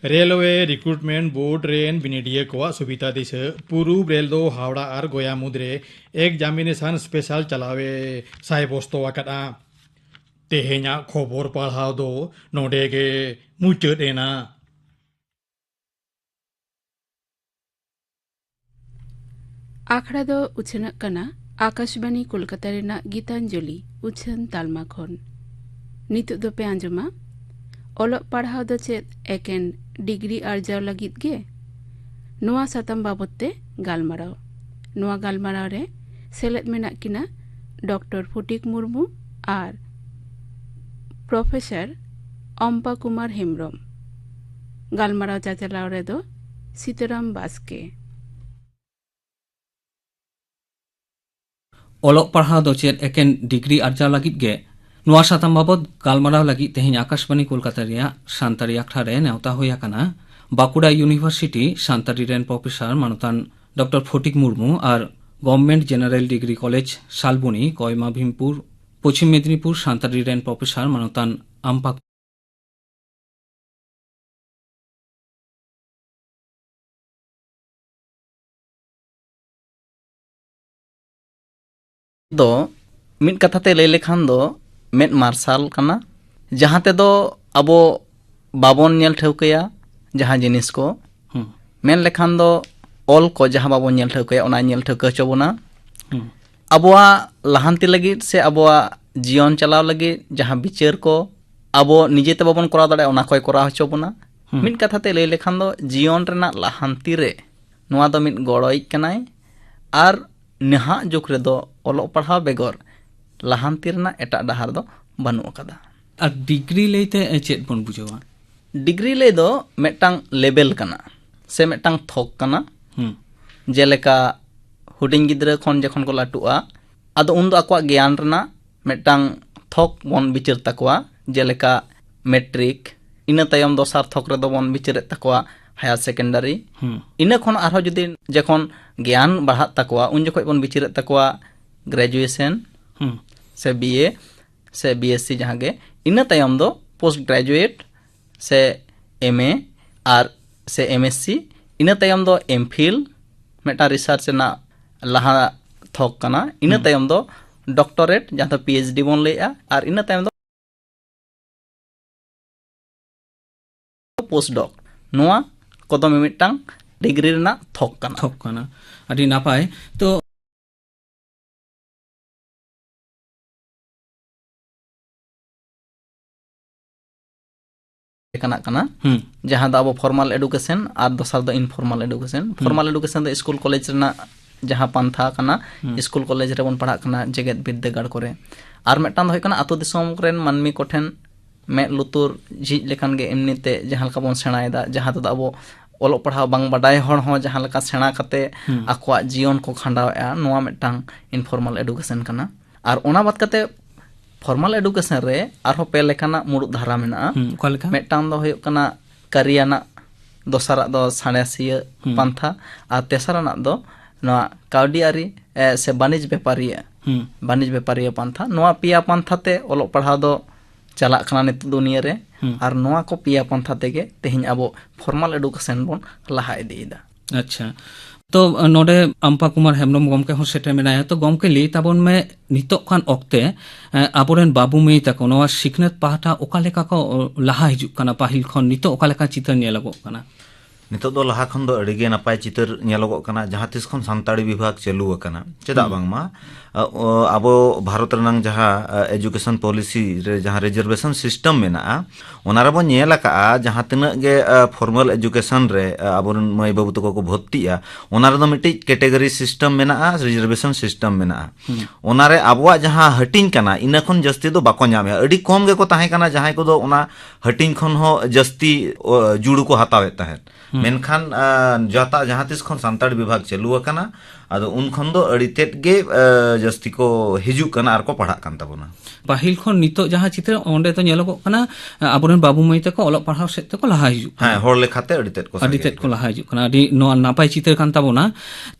ᱨᱮᱞᱣᱮ ᱨᱤᱠᱨᱩᱴᱢᱮᱱᱴ ᱵᱳᱨᱰ ᱨᱮᱱ ᱵᱤᱱᱤᱰᱤᱭᱟᱹ ᱠᱚᱣᱟᱜ ᱥᱩᱵᱤᱫᱷᱟ ᱫᱤᱥᱟᱹ ᱯᱩᱨᱩᱵ ᱨᱮᱞ ᱫᱚ ᱦᱟᱣᱲᱟ ᱟᱨ ᱜᱚᱭᱟ ᱢᱩᱫᱽᱨᱮ ᱮᱠᱡᱟᱢᱤᱱᱮᱥᱚᱱ ᱥᱯᱮᱥᱟᱞ ᱪᱟᱞᱟᱣᱮ ᱥᱟᱭᱵᱚᱥᱛᱚ ᱟᱠᱟᱫᱼᱟ᱾ ᱛᱮᱦᱮᱧᱟᱜ ᱠᱷᱚᱵᱚᱨ ᱯᱟᱲᱦᱟᱣ ᱫᱚ ᱱᱚᱰᱮ ᱜᱮ ᱢᱩᱪᱟᱹᱫ ᱮᱱᱟ᱾ ᱟᱠᱷᱲᱟ ᱫᱚ ᱩᱪᱷᱟᱹᱱᱚᱜ ᱠᱟᱱᱟ ᱟᱠᱟᱥᱵᱟᱱᱤ ᱠᱳᱞᱠᱟᱛᱟ ᱨᱮᱱᱟᱜ ᱜᱤᱛᱟᱧᱡᱚᱞᱤ ᱩᱪᱷᱟᱹᱱ ᱛᱟᱞᱢᱟ ᱠᱷᱚᱱ᱾ ᱱᱤᱛᱚᱜ ᱫᱚᱯᱮ ᱟᱸᱡᱚᱢᱟ ᱚᱞᱚᱜ ᱯᱟᱲᱦᱟᱣ ᱫᱚ ᱪᱮᱫ ᱮᱠᱮᱱ ᱰᱤᱜᱽᱨᱤ ᱟᱨᱡᱟᱣ ᱞᱟᱹᱜᱤᱫ ᱜᱮ? ᱱᱚᱣᱟ ᱥᱟᱛᱟᱢ ᱵᱟᱵᱚᱛ ᱛᱮ ᱜᱟᱞᱢᱟᱨᱟᱣ᱾ ᱱᱚᱣᱟ ᱜᱟᱞᱢᱟᱨᱟᱣ ᱨᱮ ᱥᱮᱞᱮᱫ ᱢᱮᱱᱟᱜ ᱠᱤᱱᱟ ᱰᱚᱠᱴᱚᱨ ᱯᱷᱚᱴᱤᱠ ᱢᱩᱨᱢᱩ ᱟᱨ ᱯᱨᱚᱯᱷᱮᱥᱚᱨ ᱚᱢᱯᱟ ᱠᱩᱢᱟᱨ ᱦᱮᱢᱵᱽᱨᱚᱢ᱾ ᱜᱟᱞᱢᱟᱨᱟᱣ ᱪᱟᱪᱟᱞᱟᱣ ᱨᱮᱫᱚ ᱥᱤᱛᱟᱨᱟᱢ ᱵᱟᱥᱠᱮ᱾ ᱚᱞᱚᱜ ᱯᱟᱲᱦᱟᱣ ᱫᱚ ᱪᱮᱫ ᱮᱠᱮᱱ ᱰᱤᱜᱽᱨᱤ ᱟᱨᱡᱟᱣ ᱞᱟᱹᱜᱤᱫ ᱜᱮ? ᱱᱚᱣᱟ ᱥᱟᱛᱟᱢ ᱵᱟᱵᱚᱛ ᱜᱟᱞᱢᱟᱨᱟᱣ ᱞᱟᱹᱜᱤᱫ ᱛᱮᱦᱮᱧ ᱟᱠᱟᱥᱵᱟᱱᱤ ᱠᱳᱞᱠᱟᱛᱟ ᱨᱮᱭᱟᱜ ᱥᱟᱱᱛᱟᱲᱤ ᱟᱠᱷᱲᱟ ᱨᱮ ᱱᱮᱣᱛᱟ ᱦᱩᱭ ᱟᱠᱟᱱᱟ ᱵᱟᱸᱠᱩᱲᱟ ᱤᱭᱩᱱᱤᱵᱷᱟᱨᱥᱤᱴᱤ ᱥᱟᱱᱛᱟᱲᱤ ᱨᱮᱱ ᱯᱨᱚᱯᱷᱮᱥᱚᱨ ᱢᱟᱱᱚᱛᱟᱱ ᱰᱚᱠᱴᱚᱨ ᱯᱷᱚᱴᱤᱠ ᱢᱩᱨᱢᱩ ᱟᱨ government general degree college Salboni, Koyma Bhimpur, Paschim Medinipur Santali ᱨᱮᱱ ᱯᱨᱚᱯᱷᱮᱥᱚᱨ ᱢᱟᱱᱚᱛᱟᱱ ᱟᱢᱯᱟ ᱫᱚ ᱢᱤᱫ ᱠᱟᱛᱷᱟ ᱛᱮ ᱞᱟᱹᱭ ᱞᱮᱠᱷᱟᱱ ᱫᱚ ᱢᱮᱫ ᱢᱟᱨᱥᱟᱞ ᱠᱟᱱᱟ, ᱡᱟᱦᱟᱸ ᱛᱮᱫᱚ ᱟᱵᱚ ᱵᱟᱵᱚᱱ ᱧᱮᱞ ᱴᱷᱟᱹᱣᱠᱟᱹᱭᱟ ᱡᱟᱦᱟᱸ ᱡᱤᱱᱤᱥ ᱠᱚ᱾ ᱦᱩᱸ᱾ ᱢᱮᱱ ᱞᱮᱠᱷᱟᱱ ᱫᱚ ᱚᱞ ᱠᱚ ᱡᱟᱦᱟᱸ ᱵᱟᱵᱚᱱ ᱧᱮᱞ ᱴᱷᱟᱹᱣᱠᱟᱹᱭᱟ, ᱚᱱᱟᱭ ᱧᱮᱞ ᱴᱷᱟᱹᱣᱠᱟᱹ ᱦᱚᱪᱚ ᱵᱚᱱᱟ᱾ ᱦᱩᱸ᱾ ᱟᱵᱚᱣᱟᱜ ᱞᱟᱦᱟᱱᱛᱤ ᱞᱟᱹᱜᱤᱫ ᱥᱮ ᱟᱵᱚᱣᱟᱜ ᱡᱤᱭᱚᱱ ᱪᱟᱞᱟᱣ ᱞᱟᱹᱜᱤᱫ ᱡᱟᱦᱟᱸ ᱵᱤᱪᱟᱹᱨ ᱠᱚ ᱟᱵᱚ ᱱᱤᱡᱮ ᱛᱮ ᱵᱟᱵᱚᱱ ᱠᱚᱨᱟᱣ ᱫᱟᱲᱮᱭᱟᱜᱼᱟ, ᱚᱱᱟ ᱠᱚᱭ ᱠᱚᱨᱟᱣ ᱦᱚᱪᱚ ᱵᱚᱱᱟ᱾ ᱦᱩᱸ᱾ ᱢᱤᱫ ᱠᱟᱛᱷᱟ ᱛᱮ ᱞᱟᱹᱭ ᱞᱮᱠᱷᱟᱱ ᱫᱚ, ᱡᱤᱭᱚᱱ ᱨᱮᱱᱟᱜ ᱞᱟᱦᱟᱱᱛᱤ ᱨᱮ ᱱᱚᱣᱟ ᱫᱚ ᱢᱤᱫ ᱜᱚᱲᱚᱭᱤᱡ ᱠᱟᱱᱟᱭ᱾ ᱟᱨ ᱱᱟᱦᱟᱜ ᱡᱩᱜᱽ ᱨᱮᱫᱚ ᱚᱞᱚᱜ ᱯᱟᱲᱦᱟᱣ ᱵᱮᱜᱚᱨ ᱞᱟᱦᱟᱱᱛᱤ ᱨᱮᱱᱟᱜ ᱮᱴᱟᱜ ᱰᱟᱦᱟᱨ ᱫᱚ ᱵᱟᱹᱱᱩᱜ ᱟᱠᱟᱫᱟ᱾ ᱟᱨ ᱰᱤᱜᱽᱨᱤ ᱞᱟᱹᱭᱛᱮ ᱪᱮᱫ ᱵᱚᱱ ᱵᱩᱡᱷᱟᱹᱣᱟ? ᱰᱤᱜᱽᱨᱤ ᱞᱟᱹᱭ ᱫᱚ ᱢᱤᱫᱴᱟᱝ ᱞᱮᱵᱮᱞ ᱠᱟᱱᱟ ᱥᱮ ᱢᱤᱫᱴᱟᱝ ᱛᱷᱚᱠ ᱠᱟᱱᱟ᱾ ᱦᱩᱸ᱾ ᱡᱮᱞᱮᱠᱟ, ᱦᱩᱰᱤᱧ ᱜᱤᱫᱽᱨᱟᱹ ᱠᱷᱚᱱ ᱡᱚᱠᱷᱚᱱ ᱠᱚ ᱞᱟᱹᱴᱩᱜᱼᱟ, ᱟᱫᱚ ᱩᱱᱫᱚ ᱟᱠᱚᱣᱟᱜ ᱜᱮᱭᱟᱱ ᱨᱮᱱᱟᱜ ᱢᱤᱫᱴᱟᱝ ᱛᱷᱚᱠ ᱵᱚᱱ ᱵᱤᱪᱟᱹᱨ ᱛᱟᱠᱚᱣᱟ, ᱡᱮᱞᱮᱠᱟ ᱢᱮᱴᱨᱤᱠ, ᱤᱱᱟᱹ ᱛᱟᱭᱚᱢ ᱫᱚᱥᱟᱨ ᱛᱷᱚᱠ ᱨᱮᱫᱚ ᱵᱚᱱ ᱵᱤᱪᱟᱹᱨᱮᱫ ᱛᱟᱠᱚᱣᱟ ᱦᱟᱭᱟᱨ ᱥᱮᱠᱮᱱᱰᱟᱨᱤ᱾ ᱦᱩᱸ᱾ ᱤᱱᱟᱹ ᱠᱷᱚᱱ ᱟᱨᱦᱚᱸ ᱡᱩᱫᱤ ᱡᱚᱠᱷᱚᱱ ᱜᱮᱭᱟᱱ ᱵᱟᱲᱦᱟᱜ ᱛᱟᱠᱚᱣᱟ, ᱩᱱ ᱡᱚᱠᱷᱚᱱ ᱵᱚᱱ ᱵᱤᱪᱟᱹᱨᱮᱫ ᱛᱟᱠᱚᱣᱟ ᱜᱨᱮᱡᱩᱭᱮᱥᱚᱱ ᱦᱩᱸ᱾ ᱥᱮ ᱵᱤ ᱮ ᱥᱮ ᱵᱤ ᱮᱥ ᱥᱤ ᱡᱟᱦᱟᱸ ᱜᱮ᱾ ᱤᱱᱟᱹ ᱛᱟᱭᱚᱢ ᱫᱚ ᱯᱳᱥᱴ ᱜᱨᱮᱡᱩᱭᱮᱴ ᱥᱮ ᱮᱢ ᱮ ᱟᱨ ᱥᱮ ᱮᱢ ᱮᱥ ᱥᱤ, ᱤᱱᱟᱹ ᱛᱟᱭᱚᱢ ᱫᱚ ᱮᱢ ᱯᱷᱤᱞ, ᱢᱤᱫᱴᱟᱝ ᱨᱤᱥᱟᱨᱪ ᱨᱮᱱᱟᱜ ᱞᱟᱦᱟ ᱛᱷᱚᱠ ᱠᱟᱱᱟ᱾ ᱤᱱᱟᱹ ᱦᱩᱸ᱾ ᱛᱟᱭᱚᱢ ᱫᱚ ᱰᱚᱠᱴᱚᱨᱮᱴ, ᱡᱟᱦᱟᱸ ᱫᱚ ᱯᱤ ᱮᱭᱤᱪ ᱰᱤ ᱵᱚᱱ ᱞᱟᱹᱭᱮᱜᱼᱟ, ᱟᱨ ᱤᱱᱟᱹ ᱛᱟᱭᱚᱢ ᱫᱚ ᱯᱳᱥᱴ ᱰᱚᱠ᱾ ᱱᱚᱣᱟ ᱠᱚᱫᱚ ᱢᱤᱢᱤᱫᱴᱟᱝ ᱰᱤᱜᱽᱨᱤ ᱨᱮᱱᱟᱜ ᱛᱷᱚᱠ ᱠᱟᱱᱟ᱾ ᱛᱷᱚᱠ ᱠᱟᱱᱟ᱾ ᱟᱹᱰᱤ ᱱᱟᱯᱟᱭ᱾ ᱛᱚ, ᱞᱮᱠᱟᱱᱟᱜ ᱠᱟᱱᱟ, ᱦᱩᱸ᱾ ᱡᱟᱦᱟᱸ ᱫᱚ ᱟᱵᱚ ᱯᱷᱚᱨᱢᱟᱞ ᱮᱰᱩᱠᱮᱥᱚᱱ ᱟᱨ ᱫᱚᱥᱟᱨ ᱫᱚ ᱤᱱᱯᱷᱚᱨᱢᱟᱞ ᱮᱰᱩᱠᱮᱥᱚᱱ᱾ ᱦᱩᱸ᱾ ᱯᱷᱚᱨᱢᱟᱞ ᱮᱰᱩᱠᱮᱥᱚᱱ ᱫᱚ ᱥᱠᱩᱞ ᱠᱚᱞᱮᱡᱽ ᱨᱮᱱᱟᱜ ᱡᱟᱦᱟᱸ ᱯᱟᱱᱛᱷᱟ ᱠᱟᱱᱟ, ᱦᱩᱸ᱾ ᱥᱠᱩᱞ ᱠᱚᱞᱮᱡᱽ ᱨᱮᱵᱚᱱ ᱯᱟᱲᱦᱟᱜ ᱠᱟᱱᱟ, ᱡᱮᱜᱮᱛ ᱵᱤᱨᱫᱟᱹᱜᱟᱲ ᱠᱚᱨᱮ᱾ ᱟᱨ ᱢᱤᱫᱴᱟᱝ ᱫᱚ ᱦᱩᱭᱩᱜ ᱠᱟᱱᱟ ᱟᱛᱳ ᱫᱤᱥᱚᱢ ᱨᱮᱱ ᱢᱟᱹᱱᱢᱤ ᱠᱚᱴᱷᱮᱱ ᱢᱮᱫ ᱞᱩᱛᱩᱨ ᱡᱷᱤᱡ ᱞᱮᱠᱷᱟᱱ ᱜᱮ ᱮᱢᱱᱤ ᱛᱮ ᱡᱟᱦᱟᱸ ᱞᱮᱠᱟ ᱵᱚᱱ ᱥᱮᱬᱟᱭᱮᱫᱟ, ᱡᱟᱦᱟᱸ ᱛᱮᱫᱚ ᱟᱵᱚ ᱚᱞᱚᱜ ᱯᱟᱲᱦᱟᱣ ᱵᱟᱝ ᱵᱟᱰᱟᱭ ᱦᱚᱲ ᱦᱚᱸ ᱡᱟᱦᱟᱸ ᱞᱮᱠᱟ ᱥᱮᱬᱟ ᱠᱟᱛᱮ ᱦᱩᱸ᱾ ᱟᱠᱚᱣᱟᱜ ᱡᱤᱭᱚᱱ ᱠᱚ ᱠᱷᱟᱸᱰᱟᱣᱮᱫᱼᱟ, ᱱᱚᱣᱟ ᱢᱤᱫᱴᱟᱝ ᱤᱱᱯᱷᱚᱨᱢᱟᱞ ᱮᱰᱩᱠᱮᱥᱚᱱ ᱠᱟᱱᱟ᱾ ᱟᱨ ᱚᱱᱟ ᱵᱟᱫ ᱠᱟᱛᱮ ᱯᱷᱚᱨᱢᱟᱞ ᱮᱰᱩᱠᱮᱥᱚᱱ ᱨᱮ ᱟᱨᱦᱚᱸ ᱯᱮ ᱞᱮᱠᱟᱱᱟᱜ ᱢᱩᱲᱩᱫ ᱫᱷᱟᱨᱟ ᱢᱮᱱᱟᱜᱼᱟ᱾ ᱦᱩᱸ, ᱚᱠᱟ ᱞᱮᱠᱟ? ᱢᱤᱫᱴᱟᱝ ᱫᱚ ᱦᱩᱭᱩᱜ ᱠᱟᱱᱟ ᱠᱟᱹᱨᱤᱭᱟᱱᱟᱜ, ᱫᱚᱥᱟᱨᱟᱜ ᱫᱚ ᱥᱟᱬᱮᱥᱤᱭᱟᱹ ᱦᱩᱸ᱾ ᱯᱟᱱᱛᱷᱟ, ᱟᱨ ᱛᱮᱥᱟᱨᱟᱱᱟᱜ ᱫᱚ ᱱᱚᱣᱟ ᱠᱟᱹᱣᱰᱤ ᱟᱹᱨᱤ, ᱮ, ᱥᱮ ᱵᱟᱹᱱᱤᱡᱽ ᱵᱮᱯᱟᱨᱤᱭᱟᱹ, ᱦᱩᱸ᱾ ᱵᱟᱹᱱᱤᱡᱽ ᱵᱮᱯᱟᱨᱤᱭᱟᱹ ᱯᱟᱱᱛᱷᱟ᱾ ᱱᱚᱣᱟ ᱯᱮᱭᱟ ᱯᱟᱱᱛᱷᱟ ᱛᱮ ᱚᱞᱚᱜ ᱯᱟᱲᱦᱟᱣ ᱫᱚ ᱪᱟᱞᱟᱜ ᱠᱟᱱᱟ ᱱᱤᱛᱚᱜ ᱫᱩᱱᱤᱭᱟᱹ ᱨᱮ᱾ ᱦᱩᱸ᱾ ᱟᱨ ᱱᱚᱣᱟ ᱠᱚ ᱯᱮᱭᱟ ᱯᱟᱱᱛᱷᱟ ᱛᱮᱜᱮ ᱛᱮᱦᱮᱧ ᱟᱵᱚ ᱯᱷᱚᱨᱢᱟᱞ ᱮᱰᱩᱠᱮᱥᱚᱱ ᱵᱚᱱ ᱞᱟᱦᱟ ᱤᱫᱤᱭᱮᱫᱟ᱾ ᱟᱪᱪᱷᱟ᱾ ᱛᱚ, ᱱᱚᱰᱮ ᱟᱢᱯᱟ ᱠᱩᱢᱟᱨ ᱦᱮᱢᱵᱨᱚᱢ ᱜᱚᱢᱠᱮ ᱦᱚᱸ ᱥᱮᱴᱮᱨ ᱢᱮᱱᱟᱭᱟ᱾ ᱛᱚ, ᱜᱚᱢᱠᱮ, ᱞᱟᱹᱭ ᱛᱟᱵᱚᱱ ᱢᱮ, ᱱᱤᱛᱚᱜ ᱠᱟᱱ ᱚᱠᱛᱮ, ᱮ, ᱟᱵᱚᱨᱮᱱ ᱵᱟᱹᱵᱩ ᱢᱟᱹᱭ ᱛᱟᱠᱚ ᱱᱚᱣᱟ ᱥᱤᱠᱷᱱᱟᱹᱛ ᱯᱟᱦᱴᱟ ᱚᱠᱟ ᱞᱮᱠᱟ ᱠᱚ, ᱚ, ᱞᱟᱦᱟ ᱦᱤᱡᱩᱜ ᱠᱟᱱᱟ? ᱯᱟᱹᱦᱤᱞ ᱠᱷᱚᱱ ᱱᱤᱛᱚᱜ ᱚᱠᱟ ᱞᱮᱠᱟ ᱪᱤᱛᱟᱹᱨ ᱧᱮᱞᱚᱜᱚᱜ ᱠᱟᱱᱟ? ᱱᱤᱛᱚᱜ ᱫᱚ ᱞᱟᱦᱟ ᱠᱷᱚᱱ ᱫᱚ ᱟᱹᱰᱤ ᱜᱮ ᱱᱟᱯᱟᱭ ᱪᱤᱛᱟᱹᱨ ᱧᱮᱞᱚᱜᱚᱜ ᱠᱟᱱᱟ, ᱡᱟᱦᱟᱸ ᱛᱤᱥ ᱠᱷᱚᱱ ᱥᱟᱱᱛᱟᱲᱤ ᱵᱤᱵᱷᱟᱜᱽ ᱪᱟᱹᱞᱩ ᱟᱠᱟᱱᱟ᱾ ᱪᱮᱫᱟᱜ ᱦᱩᱸ᱾ ᱵᱟᱝᱢᱟ, ᱟ, ᱚ, ᱟᱵᱚ ᱵᱷᱟᱨᱚᱛ ᱨᱮᱱᱟᱝ ᱡᱟᱦᱟᱸ, ᱟ, education policy ᱨᱮ ᱡᱟᱦᱟᱸ reservation system ᱢᱮᱱᱟᱜᱼᱟ, ᱚᱱᱟ ᱨᱮᱵᱚᱱ ᱧᱮᱞ ᱟᱠᱟᱜᱼᱟ, ᱡᱟᱦᱟᱸ ᱛᱤᱱᱟᱹᱜ ᱜᱮ, ᱟ, formal education ᱨᱮ, ᱟ, ᱟᱵᱚᱨᱮᱱ ᱢᱟᱹᱭ ᱵᱟᱹᱵᱩ ᱛᱟᱠᱚ ᱠᱚ ᱵᱷᱚᱨᱛᱤᱜᱼᱟ, ᱚᱱᱟ ᱨᱮᱫᱚ ᱢᱤᱫᱴᱤᱡ category system ᱢᱮᱱᱟᱜᱼᱟ, reservation system ᱢᱮᱱᱟᱜᱼᱟ᱾ ᱦᱩᱸ᱾ ᱚᱱᱟᱨᱮ ᱟᱵᱚᱣᱟᱜ ᱡᱟᱦᱟᱸ ᱦᱟᱹᱴᱤᱧ ᱠᱟᱱᱟ, ᱤᱱᱟᱹ ᱠᱷᱚᱱ ᱡᱟᱹᱥᱛᱤ ᱫᱚ ᱵᱟᱠᱚ ᱧᱟᱢᱮᱜᱼᱟ᱾ ᱟᱹᱰᱤ ᱠᱚᱢ ᱜᱮᱠᱚ ᱛᱟᱦᱮᱸ ᱠᱟᱱᱟ, ᱡᱟᱦᱟᱸᱭ ᱠᱚᱫᱚ ᱚᱱᱟ ᱦᱟᱹᱴᱤᱧ ᱠᱷᱚᱱ ᱦᱚᱸ ᱡᱟᱹᱥᱛᱤ, ᱚ, ᱡᱩᱲᱩ ᱠᱚ ᱦᱟᱛᱟᱣᱮᱫ ᱛᱟᱦᱮᱸᱫ᱾ ᱦᱩᱸ᱾ ᱢᱮᱱᱠᱷᱟᱱ, ᱟ, ᱡᱟᱦᱟᱸ ᱛᱟ-, ᱡᱟᱦᱟᱸ ᱛᱤᱥ ᱠᱷᱚᱱ ᱥᱟᱱᱛᱟᱲᱤ ᱵᱤᱵᱷᱟᱜᱽ ᱪᱟᱹᱞᱩ ᱟᱠᱟᱱᱟ, ᱟᱫᱚ ᱩᱱ ᱠᱷᱚᱱ ᱫᱚ ᱟᱹᱰᱤ ᱛᱮᱫ ᱜᱮ, ᱟ, ᱡᱟᱹᱥᱛᱤ ᱠᱚ ᱦᱤᱡᱩᱜ ᱠᱟᱱᱟ ᱟᱨ ᱠᱚ ᱯᱟᱲᱦᱟᱜ ᱠᱟᱱ ᱛᱟᱵᱚᱱᱟ᱾ ᱯᱟᱹᱦᱤᱞ ᱠᱷᱚᱱ ᱱᱤᱛᱚᱜ ᱡᱟᱦᱟᱸ ᱪᱤᱛᱟᱹᱨ, ᱚᱸᱰᱮ ᱫᱚ ᱧᱮᱞᱚᱜᱚᱜ ᱠᱟᱱᱟ, ᱟ, ᱟᱵᱚᱨᱮᱱ ᱵᱟᱹᱵᱩ ᱢᱟᱹᱭ ᱛᱟᱠᱚ ᱚᱞᱚᱜ ᱯᱟᱲᱦᱟᱣ ᱥᱮᱫ ᱛᱮᱠᱚ ᱞᱟᱦᱟ ᱦᱤᱡᱩᱜ ᱠᱟᱱᱟ᱾ ᱦᱮᱸ, ᱦᱚᱲ ᱞᱮᱠᱟᱛᱮ ᱟᱹᱰᱤ ᱛᱮᱫ ᱠᱚ ᱟᱹᱰᱤ ᱥᱟᱸᱜᱮ ᱛᱮᱫ ᱠᱚ ᱟᱠᱟᱱᱟ᱾ ᱞᱟᱦᱟ ᱦᱤᱡᱩᱜ ᱠᱟᱱᱟ᱾ ᱟᱹᱰᱤ ᱱᱚᱣᱟ ᱱᱟᱯᱟᱭ ᱪᱤᱛᱟᱹᱨ ᱠᱟᱱ ᱛᱟᱵᱚᱱᱟ᱾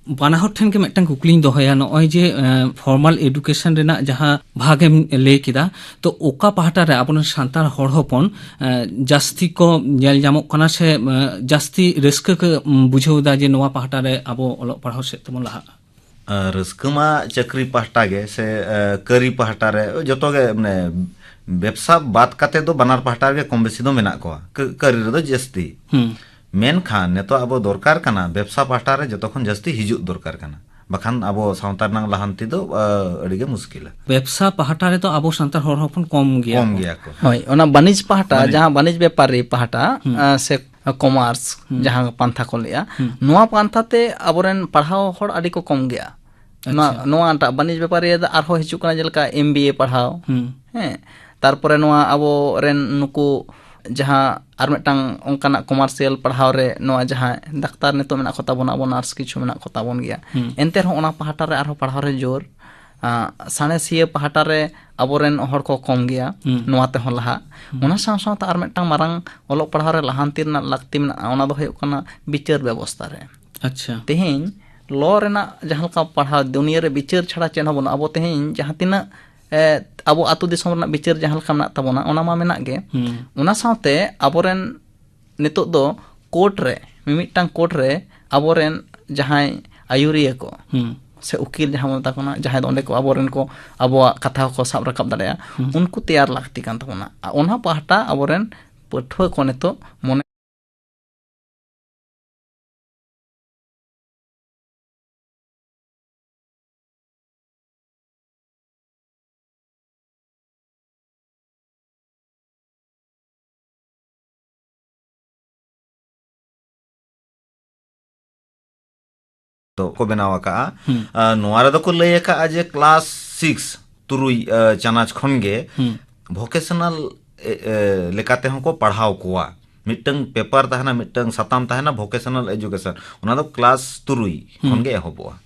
ᱵᱟᱱᱟ ᱦᱚᱲ ᱴᱷᱮᱱ ᱜᱮ ᱢᱤᱫᱴᱟᱝ ᱠᱩᱠᱞᱤᱧ ᱫᱚᱦᱚᱭᱟ, ᱱᱚᱜᱼᱚᱭ ᱡᱮ, ᱮ, formal education ᱨᱮᱱᱟᱜ ᱡᱟᱦᱟᱸ ᱵᱷᱟᱜᱽ ᱮᱢ ᱞᱟᱹᱭ ᱠᱮᱫᱟ, ᱛᱚ ᱚᱠᱟ ᱯᱟᱦᱴᱟ ᱨᱮ ᱟᱵᱚᱨᱮᱱ ᱥᱟᱱᱛᱟᱲ ᱦᱚᱲ ᱦᱚᱯᱚᱱ, ᱮ, ᱡᱟᱹᱥᱛᱤ ᱠᱚ ᱧᱮᱞ ᱧᱟᱢᱚᱜ ᱠᱟᱱᱟ ᱥᱮ, ᱮ, ᱡᱟᱹᱥᱛᱤ ᱨᱟᱹᱥᱠᱟᱹ ᱠᱚ, ᱩᱢ, ᱵᱩᱡᱷᱟᱹᱣ ᱮᱫᱟ ᱡᱮ ᱱᱚᱣᱟ ᱯᱟᱦᱴᱟ ᱨᱮ ᱟᱵᱚ ᱚᱞᱚᱜ ᱯᱟᱲᱦᱟᱣ ᱥᱮᱫ ᱛᱮᱵᱚᱱ ᱞᱟᱦᱟᱜᱼᱟ? ᱟᱨ ᱨᱟᱹᱥᱠᱟᱹ ᱢᱟ ᱪᱟᱹᱠᱨᱤ ᱯᱟᱦᱴᱟ ᱜᱮ ᱥᱮ, ᱮ, ᱠᱟᱹᱨᱤ ᱯᱟᱦᱴᱟ ᱨᱮ, ᱡᱚᱛᱚ ᱜᱮ, ᱢᱟᱱᱮ, ᱵᱮᱵᱽᱥᱟ ᱵᱟᱫ ᱠᱟᱛᱮ ᱫᱚ ᱵᱟᱱᱟᱨ ᱯᱟᱦᱴᱟ ᱨᱮᱜᱮ ᱠᱚᱢ ᱵᱮᱥᱤ ᱫᱚ ᱢᱮᱱᱟᱜ ᱠᱚᱣᱟ, ᱠᱟᱹ-, ᱠᱟᱹᱨᱤ ᱨᱮᱫᱚ ᱡᱟᱹᱥᱛᱤ᱾ ᱦᱩᱸ᱾ ᱢᱮᱱᱠᱷᱟᱱ ᱱᱤᱛᱚᱜ ᱟᱵᱚ ᱫᱚᱨᱠᱟᱨ ᱠᱟᱱᱟ, ᱵᱮᱵᱽᱥᱟ ᱯᱟᱦᱴᱟ ᱨᱮ ᱡᱚᱛᱚ ᱠᱷᱚᱱ ᱡᱟᱹᱥᱛᱤ ᱦᱤᱡᱩᱜ ᱫᱚᱨᱠᱟᱨ ᱠᱟᱱᱟ, ᱵᱟᱠᱷᱟᱱ ᱟᱵᱚ ᱥᱟᱶᱛᱟ ᱨᱮᱱᱟᱜ ᱞᱟᱦᱟᱱᱛᱤ ᱫᱚ, ᱟ, ᱟᱹᱰᱤ ᱜᱮ ᱢᱩᱥᱠᱤᱞᱟ᱾ ᱵᱮᱵᱽᱥᱟ ᱯᱟᱦᱴᱟ ᱨᱮᱫᱚ ᱟᱵᱚ ᱥᱟᱱᱛᱟᱲ ᱦᱚᱲ ᱦᱚᱯᱚᱱ ᱠᱚᱢ ᱜᱮᱭᱟ ᱠᱚᱢ ᱠᱚ᱾ ᱜᱮᱭᱟ ᱠᱚ᱾ ᱦᱳᱭ, ᱚᱱᱟ ᱵᱟᱹᱱᱤᱡᱽ ᱯᱟᱦᱴᱟ, ᱵᱟᱹᱱᱤᱡᱽ᱾ ᱡᱟᱦᱟᱸ ᱵᱟᱹᱱᱤᱡᱽ ᱵᱮᱯᱟᱨᱤ ᱯᱟᱦᱴᱟ, ᱦᱩᱸ᱾ ᱟ, ᱥᱮ commerce, ᱦᱩᱸ᱾ ᱡᱟᱦᱟᱸ ᱯᱟᱱᱛᱷᱟ ᱠᱚ ᱞᱟᱹᱭᱟ, ᱦᱩᱸ᱾ ᱱᱚᱣᱟ ᱯᱟᱱᱛᱷᱟ ᱛᱮ ᱟᱵᱚᱨᱮᱱ ᱯᱟᱲᱦᱟᱣ ᱦᱚᱲ ᱟᱹᱰᱤ ᱠᱚ ᱠᱚᱢ ᱜᱮᱭᱟ᱾ ᱱᱚᱣᱟ, ᱟᱪᱪᱷᱟ᱾ ᱱᱚᱣᱟᱴᱟᱜ ᱵᱟᱹᱱᱤᱡᱽ ᱵᱮᱯᱟᱨᱤᱭᱟᱹ ᱫᱚ ᱟᱨᱦᱚᱸ ᱦᱤᱡᱩᱜ ᱠᱟᱱᱟ, ᱡᱮᱞᱮᱠᱟ M B A ᱯᱟᱲᱦᱟᱣ, ᱦᱩᱸ᱾ ᱦᱮᱸ, ᱛᱟᱨᱯᱚᱨᱮ ᱱᱚᱣᱟ ᱟᱵᱚᱨᱮᱱ ᱱᱩᱠᱩ ᱡᱟᱦᱟᱸ ᱟᱨ ᱢᱤᱫᱴᱟᱝ ᱚᱱᱠᱟᱱᱟᱜ commercial ᱯᱟᱲᱦᱟᱣ ᱨᱮ ᱱᱚᱣᱟ ᱡᱟᱦᱟᱸ ᱰᱟᱠᱛᱟᱨ ᱱᱤᱛᱚᱜ ᱢᱮᱱᱟᱜ ᱠᱚ ᱛᱟᱵᱚᱱᱟ, ᱟᱵᱚ nurse ᱠᱤᱪᱷᱩ ᱢᱮᱱᱟᱜ ᱠᱚ ᱛᱟᱵᱚᱱ ᱜᱮᱭᱟ, ᱦᱩᱸ᱾ ᱮᱱᱛᱮ ᱨᱮᱦᱚᱸ ᱚᱱᱟ ᱯᱟᱦᱴᱟ ᱨᱮ ᱟᱨᱦᱚᱸ ᱯᱟᱲᱦᱟᱣ ᱨᱮ ᱡᱳᱨ, ᱟᱸ, ᱥᱟᱬᱮᱥᱤᱭᱟᱹ ᱯᱟᱦᱴᱟ ᱨᱮ ᱟᱵᱚᱨᱮᱱ ᱦᱚᱲ ᱠᱚ ᱠᱚᱢ ᱜᱮᱭᱟ, ᱦᱩᱸ᱾ ᱱᱚᱣᱟ ᱛᱮᱦᱚᱸ ᱞᱟᱦᱟᱜ᱾ ᱦᱩᱸ᱾ ᱚᱱᱟ ᱥᱟᱶ ᱥᱟᱶᱛᱮ ᱟᱨ ᱢᱤᱫᱴᱟᱝ ᱢᱟᱨᱟᱝ ᱚᱞᱚᱜ ᱯᱟᱲᱦᱟᱣ ᱨᱮ ᱞᱟᱦᱟᱱᱛᱤ ᱨᱮᱱᱟᱜ ᱞᱟᱹᱠᱛᱤ ᱢᱮᱱᱟᱜᱼᱟ, ᱚᱱᱟ ᱫᱚ ᱦᱩᱭᱩᱜ ᱠᱟᱱᱟ ᱵᱤᱪᱟᱹᱨ ᱵᱮᱵᱚᱥᱛᱷᱟ ᱨᱮ᱾ ᱟᱪᱪᱷᱟ᱾ ᱛᱮᱦᱮᱧ law ᱨᱮᱱᱟᱜ ᱡᱟᱦᱟᱸ ᱞᱮᱠᱟ ᱯᱟᱲᱦᱟᱣ, ᱫᱩᱱᱤᱭᱟᱹ ᱨᱮ ᱵᱤᱪᱟᱹᱨ ᱪᱷᱟᱲᱟ ᱪᱮᱫ ᱦᱚᱸ ᱵᱟᱹᱱᱩᱜᱼᱟ᱾ ᱟᱵᱚ ᱛᱮᱦᱮᱧ ᱡᱟᱦᱟᱸ ᱛᱤᱱᱟᱹᱜ, ᱮ, ᱟᱵᱚ ᱟᱹᱛᱩ ᱫᱤᱥᱚᱢ ᱨᱮᱱᱟᱜ ᱵᱤᱪᱟᱹᱨ ᱡᱟᱦᱟᱸ ᱞᱮᱠᱟ ᱢᱮᱱᱟᱜ ᱛᱟᱵᱚᱱᱟ, ᱚᱱᱟ ᱢᱟ ᱢᱮᱱᱟᱜ ᱜᱮ᱾ ᱦᱩᱸ᱾ ᱚᱱᱟ ᱥᱟᱶᱛᱮ ᱟᱵᱚᱨᱮᱱ ᱱᱤᱛᱚᱜ ᱫᱚ court ᱨᱮ, ᱢᱤᱢᱤᱫᱴᱟᱝ court ᱨᱮ ᱟᱵᱚᱨᱮᱱ ᱡᱟᱦᱟᱸᱭ ᱟᱹᱭᱩᱨᱤᱭᱟᱹ ᱠᱚ ᱦᱩᱸ᱾ ᱥᱮ ᱩᱠᱤᱞ ᱡᱟᱦᱟᱸ ᱵᱚᱱ ᱢᱮᱛᱟ ᱠᱚ ᱠᱟᱱᱟ, ᱡᱟᱦᱟᱸᱭ ᱫᱚ ᱚᱸᱰᱮ ᱠᱚ ᱟᱵᱚᱣᱟᱜ ᱠᱟᱛᱷᱟ ᱠᱚ ᱥᱟᱵ ᱨᱟᱠᱟᱵ ᱫᱟᱲᱮᱭᱟᱜᱼᱟ, ᱦᱩᱸ᱾ ᱩᱱᱠᱩ ᱛᱮᱭᱟᱨ ᱞᱟᱹᱠᱛᱤ ᱠᱟᱱ ᱛᱟᱵᱚᱱᱟ᱾ ᱟᱨ ᱚᱱᱟ ᱯᱟᱦᱴᱟ ᱟᱵᱚᱨᱮᱱ ᱯᱟᱹᱴᱷᱩᱣᱟᱹ ᱠᱚ ᱱᱤᱛᱚᱜ ᱢᱚᱱᱮ ᱫᱚ ᱠᱚ ᱵᱮᱱᱟᱣ ᱟᱠᱟᱫᱼᱟ᱾ ᱦᱩᱸ᱾ ᱟᱨ ᱱᱚᱣᱟ ᱨᱮᱫᱚ ᱠᱚ ᱞᱟᱹᱭ ᱟᱠᱟᱫᱼᱟ ᱡᱮ ᱠᱞᱟᱥ ᱥᱤᱠᱥ, ᱛᱩᱨᱩᱭ, ᱟᱸ, ᱪᱟᱱᱟᱪ ᱠᱷᱚᱱ ᱜᱮ ᱦᱩᱸ᱾ ᱵᱷᱚᱠᱮᱥᱚᱱᱟᱞ, ᱮ, ᱮ, ᱞᱮᱠᱟ ᱛᱮᱦᱚᱸ ᱠᱚ ᱯᱟᱲᱦᱟᱣ ᱠᱚᱣᱟ᱾ ᱢᱤᱫᱴᱟᱝ ᱯᱮᱯᱟᱨ ᱛᱟᱦᱮᱱᱟ, ᱢᱤᱫᱴᱟᱝ ᱥᱟᱛᱟᱢ ᱛᱟᱦᱮᱱᱟ, ᱵᱷᱚᱠᱮᱥᱚᱱᱟᱞ ᱮᱡᱩᱠᱮᱥᱚᱱ, ᱚᱱᱟ ᱫᱚ ᱠᱞᱟᱥ ᱛᱩᱨᱩᱭ ᱠᱷᱚᱱ ᱦᱩᱸ᱾ ᱜᱮ ᱮᱦᱚᱵᱚᱜᱼᱟ᱾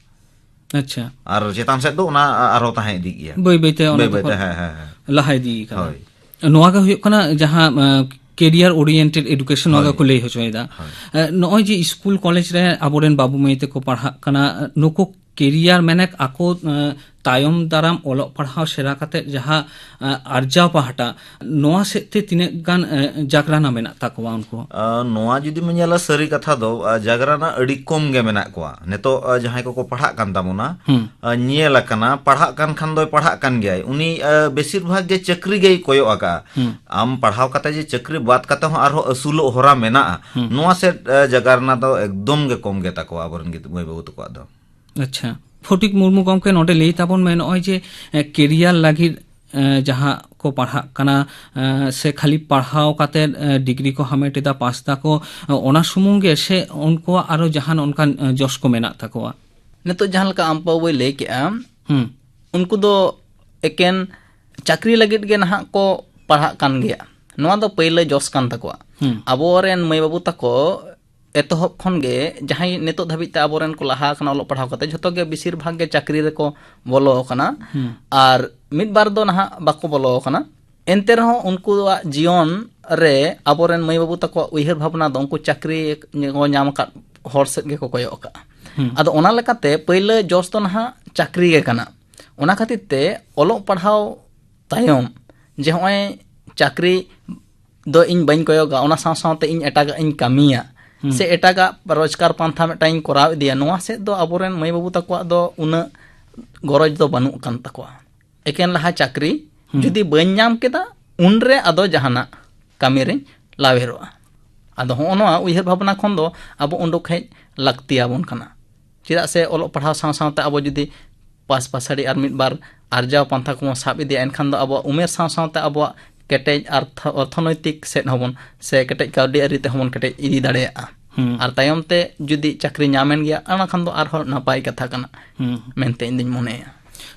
ᱟᱪᱪᱷᱟ᱾ ᱟᱨ ᱪᱮᱛᱟᱱ ᱥᱮᱫ ᱫᱚ ᱚᱱᱟ ᱟ-, ᱟᱨᱦᱚᱸ ᱛᱟᱦᱮᱸ ᱤᱫᱤᱜ ᱜᱮᱭᱟ᱾ ᱵᱟᱹᱭ ᱵᱟᱹᱭ ᱛᱮ ᱚᱱᱟ ᱵᱟᱹᱭ ᱵᱟᱹᱭ ᱫᱚᱠᱚ ᱛᱮ, ᱦᱮᱸ, ᱦᱮᱸ, ᱦᱮᱸ᱾ ᱞᱟᱦᱟ ᱤᱫᱤ ᱠᱟᱫᱟ᱾ ᱦᱳᱭ᱾ ᱱᱚᱣᱟ ᱜᱮ ᱦᱩᱭᱩᱜ ᱠᱟᱱᱟ ᱡᱟᱦᱟᱸ, ᱟᱸ, career oriented education, ᱱᱚᱣᱟ ᱦᱳᱭ᱾ ᱜᱮᱠᱚ ᱞᱟᱹᱭ ᱦᱚᱪᱚᱭᱮᱫᱟ᱾ ᱦᱳᱭ᱾ ᱟᱸ, ᱱᱚᱜᱼᱚᱭ ᱡᱮ ᱤᱥᱠᱩᱞ ᱠᱚᱞᱮᱡᱽ ᱨᱮ ᱟᱵᱚᱨᱮᱱ ᱵᱟᱹᱵᱩ ᱢᱟᱹᱭ ᱛᱮᱠᱚ ᱯᱟᱲᱦᱟᱜ ᱠᱟᱱᱟ, ᱱᱩᱠᱩ career ᱢᱮᱱᱮᱠ ᱟᱠᱚ, ᱟᱸ, ᱛᱟᱭᱚᱢ ᱫᱟᱨᱟᱢ ᱚᱞᱚᱜ ᱯᱟᱲᱦᱟᱣ ᱥᱮᱬᱟ ᱠᱟᱛᱮ ᱡᱟᱦᱟᱸ, ᱟᱸ, ᱟᱨᱡᱟᱣ ᱯᱟᱦᱴᱟ, ᱱᱚᱣᱟ ᱥᱮᱫ ᱛᱮ ᱛᱤᱱᱟᱹᱜ ᱜᱟᱱ, ᱟᱸ, ᱡᱟᱜᱽᱨᱟᱱᱟ ᱢᱮᱱᱟᱜ ᱛᱟᱠᱚᱣᱟ ᱩᱱᱠᱩ? ᱟᱸ, ᱱᱚᱣᱟ ᱡᱩᱫᱤᱢ ᱧᱮᱞᱟ ᱥᱟᱹᱨᱤ ᱠᱟᱛᱷᱟ ᱫᱚ, ᱟᱸ, ᱡᱟᱜᱽᱨᱟᱱᱟ ᱟᱹᱰᱤ ᱠᱚᱢ ᱜᱮ ᱢᱮᱱᱟᱜ ᱠᱚᱣᱟ᱾ ᱱᱤᱛᱚᱜ, ᱟᱸ, ᱡᱟᱦᱟᱸᱭ ᱠᱚᱠᱚ ᱯᱟᱲᱦᱟᱜ ᱠᱟᱱ ᱛᱟᱵᱚᱱᱟ, ᱦᱩᱸ᱾ ᱟᱸ, ᱧᱮᱞ ᱟᱠᱟᱱᱟ, ᱯᱟᱲᱦᱟᱜ ᱠᱟᱱ ᱠᱷᱟᱱ ᱫᱚᱭ ᱯᱟᱲᱦᱟᱜ ᱠᱟᱱ ᱜᱮᱭᱟᱭ, ᱩᱱᱤ, ᱟᱸ, ᱵᱮᱥᱤᱨ ᱵᱷᱟᱜᱽ ᱜᱮ ᱪᱟᱹᱠᱨᱤ ᱜᱮᱭ ᱠᱚᱭᱚᱜ ᱟᱠᱟᱫᱼᱟ᱾ ᱦᱩᱸ᱾ ᱟᱢ ᱯᱟᱲᱦᱟᱣ ᱠᱟᱛᱮ ᱡᱮ ᱪᱟᱹᱠᱨᱤ ᱵᱟᱫ ᱠᱟᱛᱮ ᱦᱚᱸ ᱟᱨᱦᱚᱸ ᱟᱹᱥᱩᱞᱚᱜ ᱦᱚᱨᱟ ᱢᱮᱱᱟᱜᱼᱟ, ᱦᱩᱸ᱾ ᱱᱚᱣᱟ ᱥᱮᱫ, ᱟᱸ, ᱡᱟᱜᱽᱨᱟᱱᱟ ᱫᱚ ᱮᱠᱫᱚᱢ ᱜᱮ ᱠᱚᱢ ᱜᱮ ᱛᱟᱠᱚᱣᱟ ᱟᱵᱚᱨᱮᱱ ᱜᱤᱫ-, ᱢᱟᱹᱭ ᱵᱟᱹᱵᱩ ᱛᱟᱠᱚᱣᱟᱜ ᱫᱚ᱾ ᱟᱪᱪᱷᱟ, ᱯᱷᱚᱴᱤᱠ ᱢᱩᱨᱢᱩ ᱜᱚᱢᱠᱮ, ᱱᱚᱰᱮ ᱞᱟᱹᱭ ᱛᱟᱵᱚᱱ ᱢᱮ, ᱱᱚᱜᱼᱚᱭ ᱡᱮ, ᱮ, career ᱞᱟᱹᱜᱤᱫ, ᱮ, ᱡᱟᱦᱟᱸ ᱠᱚ ᱯᱟᱲᱦᱟᱜ ᱠᱟᱱᱟ, ᱮ, ᱥᱮ ᱠᱷᱟᱹᱞᱤ ᱯᱟᱲᱦᱟᱣ ᱠᱟᱛᱮ, ᱮ, ᱰᱤᱜᱽᱨᱤ ᱠᱚ ᱦᱟᱢᱮᱴ ᱮᱫᱟ, ᱯᱟᱥ ᱫᱟᱠᱚ, ᱮ, ᱚᱱᱟ ᱥᱩᱢᱩᱝ ᱜᱮ ᱥᱮ ᱩᱱᱠᱩᱣᱟᱜ ᱟᱨᱚ ᱡᱟᱦᱟᱱ ᱚᱱᱠᱟᱱ, ᱮ, ᱡᱚᱥ ᱠᱚ ᱢᱮᱱᱟᱜ ᱛᱟᱠᱚᱣᱟ? ᱱᱤᱛᱚᱜ ᱡᱟᱦᱟᱸ ᱞᱮᱠᱟ ᱟᱢ ᱵᱟᱹᱵᱩᱭ ᱞᱟᱹᱭ ᱠᱮᱜᱼᱟ, ᱦᱩᱸ᱾ ᱩᱱᱠᱩ ᱫᱚ ᱮᱠᱮᱱ ᱪᱟᱹᱠᱨᱤ ᱞᱟᱹᱜᱤᱫ ᱜᱮ ᱱᱟᱦᱟᱜ ᱠᱚ ᱯᱟᱲᱦᱟᱜ ᱠᱟᱱ ᱜᱮᱭᱟ᱾ ᱱᱚᱣᱟ ᱫᱚ ᱯᱟᱹᱭᱞᱟᱹ ᱡᱚᱥ ᱠᱟᱱ ᱛᱟᱠᱚᱣᱟ᱾ ᱦᱩᱸ᱾ ᱟᱵᱚᱨᱮᱱ ᱢᱟᱹᱭ ᱵᱟᱹᱵᱩ ᱛᱟᱠᱚ ᱮᱛᱚᱦᱚᱵ ᱠᱷᱚᱱ ᱜᱮ ᱡᱟᱦᱟᱸᱭ ᱱᱤᱛᱚᱜ ᱫᱷᱟᱹᱵᱤᱡ ᱛᱮ ᱟᱵᱚᱨᱮᱱ ᱠᱚ ᱞᱟᱦᱟ ᱟᱠᱟᱱᱟ ᱚᱞᱚᱜ ᱯᱟᱲᱦᱟᱣ ᱠᱟᱛᱮ, ᱡᱷᱚᱛᱚ ᱜᱮ ᱵᱮᱥᱤᱨ ᱵᱷᱟᱜᱽ ᱜᱮ ᱪᱟᱹᱠᱨᱤ ᱨᱮᱠᱚ ᱵᱚᱞᱚ ᱟᱠᱟᱱᱟ᱾ ᱦᱩᱸ᱾ ᱟᱨ ᱢᱤᱫ ᱵᱟᱨ ᱫᱚ ᱱᱟᱦᱟᱜ ᱵᱟᱠᱚ ᱵᱚᱞᱚ ᱟᱠᱟᱱᱟ᱾ ᱮᱱᱛᱮ ᱨᱮᱦᱚᱸ ᱩᱱᱠᱩᱣᱟᱜ ᱡᱤᱭᱚᱱ ᱨᱮ ᱟᱵᱚᱨᱮᱱ ᱢᱟᱹᱭ ᱵᱟᱹᱵᱩ ᱛᱟᱠᱚᱣᱟᱜ ᱩᱭᱦᱟᱹᱨ ᱵᱷᱟᱵᱽᱱᱟ ᱫᱚ ᱩᱱᱠᱩ ᱪᱟᱹᱠᱨᱤ ᱠᱚ ᱧᱟᱢ ᱟᱠᱟᱫ ᱦᱚᱲ ᱥᱮᱫ ᱜᱮᱠᱚ ᱠᱚᱭᱚᱜ ᱟᱠᱟᱫᱼᱟ᱾ ᱦᱩᱸ᱾ ᱟᱫᱚ ᱚᱱᱟ ᱞᱮᱠᱟᱛᱮ ᱯᱟᱹᱭᱞᱟᱹ ᱡᱚᱥ ᱫᱚ ᱱᱟᱦᱟᱜ ᱪᱟᱹᱠᱨᱤ ᱜᱮ ᱠᱟᱱᱟ᱾ ᱚᱱᱟ ᱠᱷᱟᱹᱛᱤᱨ ᱛᱮ ᱚᱞᱚᱜ ᱯᱟᱲᱦᱟᱣ ᱛᱟᱭᱚᱢ ᱡᱮ ᱦᱚᱸᱜᱼᱚᱭ ᱪᱟᱹᱠᱨᱤ ᱫᱚ ᱤᱧ ᱵᱟᱹᱧ ᱠᱚᱭᱚᱜᱟ, ᱚᱱᱟ ᱥᱟᱶ ᱥᱟᱶᱛᱮ ᱤᱧ ᱮᱴᱟᱜᱟᱜ ᱤᱧ ᱠᱟᱹᱢᱤᱭᱟ, ᱦᱩᱸ᱾ ᱥᱮ ᱮᱴᱟᱜᱟᱜ ᱨᱳᱡᱽᱜᱟᱨ ᱯᱟᱱᱛᱷᱟ ᱢᱤᱫᱴᱟᱝ ᱤᱧ ᱠᱚᱨᱟᱣ ᱤᱫᱤᱭᱟ, ᱱᱚᱣᱟ ᱥᱮᱫ ᱫᱚ ᱟᱵᱚᱨᱮᱱ ᱢᱟᱹᱭ ᱵᱟᱹᱵᱩ ᱛᱟᱠᱚᱣᱟᱜ ᱫᱚ ᱩᱱᱟᱹᱜ ᱜᱚᱨᱚᱡᱽ ᱫᱚ ᱵᱟᱹᱱᱩᱜ ᱠᱟᱱ ᱛᱟᱠᱚᱣᱟ᱾ ᱮᱠᱮᱱ ᱞᱟᱦᱟ ᱪᱟᱹᱠᱨᱤ, ᱦᱩᱸ᱾ ᱡᱩᱫᱤ ᱵᱟᱹᱧ ᱧᱟᱢ ᱠᱮᱫᱟ, ᱩᱱᱨᱮ ᱟᱫᱚ ᱡᱟᱦᱟᱱᱟᱜ ᱠᱟᱹᱢᱤ ᱨᱮᱧ ᱞᱟᱣᱮᱨᱚᱜᱼᱟ᱾ ᱟᱫᱚ ᱦᱚᱸᱜᱼᱚ ᱱᱚᱣᱟ ᱩᱭᱦᱟᱹᱨ ᱵᱷᱟᱵᱽᱱᱟ ᱠᱷᱚᱱ ᱫᱚ ᱟᱵᱚ ᱩᱰᱩᱠ ᱦᱮᱡ ᱞᱟᱹᱠᱛᱤ ᱟᱵᱚᱱ ᱠᱟᱱᱟ᱾ ᱪᱮᱫᱟᱜ ᱥᱮ ᱚᱞᱚᱜ ᱯᱟᱲᱦᱟᱣ ᱥᱟᱶ ᱥᱟᱶᱛᱮ ᱟᱵᱚ ᱡᱩᱫᱤ ᱯᱟᱥ ᱯᱟᱥᱟᱲᱤ ᱟᱨ ᱢᱤᱫ ᱵᱟᱨ ᱟᱨᱡᱟᱣ ᱯᱟᱱᱛᱷᱟ ᱠᱚᱵᱚᱱ ᱥᱟᱵ ᱤᱫᱤᱭᱟ, ᱮᱱᱠᱷᱟᱱ ᱫᱚ ᱟᱵᱚᱣᱟᱜ ᱩᱢᱮᱨ ᱥᱟᱶ ᱥᱟᱶᱛᱮ ᱟᱵᱚᱣᱟᱜ ᱠᱮᱴᱮᱡ ᱟᱨ ᱛᱷᱚ-, ᱚᱨᱛᱷᱚᱱᱳᱭᱛᱤᱠ ᱥᱮᱫ ᱦᱚᱸᱵᱚᱱ, ᱥᱮ ᱠᱮᱴᱮᱡ ᱠᱟᱹᱣᱰᱤ ᱟᱹᱨᱤ ᱛᱮᱦᱚᱸ ᱵᱚᱱ ᱠᱮᱴᱮᱡ ᱤᱫᱤ ᱫᱟᱲᱮᱭᱟᱜᱼᱟ᱾ ᱦᱩᱸ᱾ ᱟᱨ ᱛᱟᱭᱚᱢ ᱛᱮ ᱡᱩᱫᱤ ᱪᱟᱹᱠᱨᱤ ᱧᱟᱢᱮᱱ ᱜᱮᱭᱟ, ᱚᱱᱟ ᱠᱷᱟᱱ ᱫᱚ ᱟᱨᱦᱚᱸ ᱱᱟᱯᱟᱭ ᱠᱟᱛᱷᱟ ᱠᱟᱱᱟ ᱦᱩᱸ᱾ ᱢᱮᱱᱛᱮ ᱤᱧ ᱫᱩᱧ ᱢᱚᱱᱮᱭᱟ᱾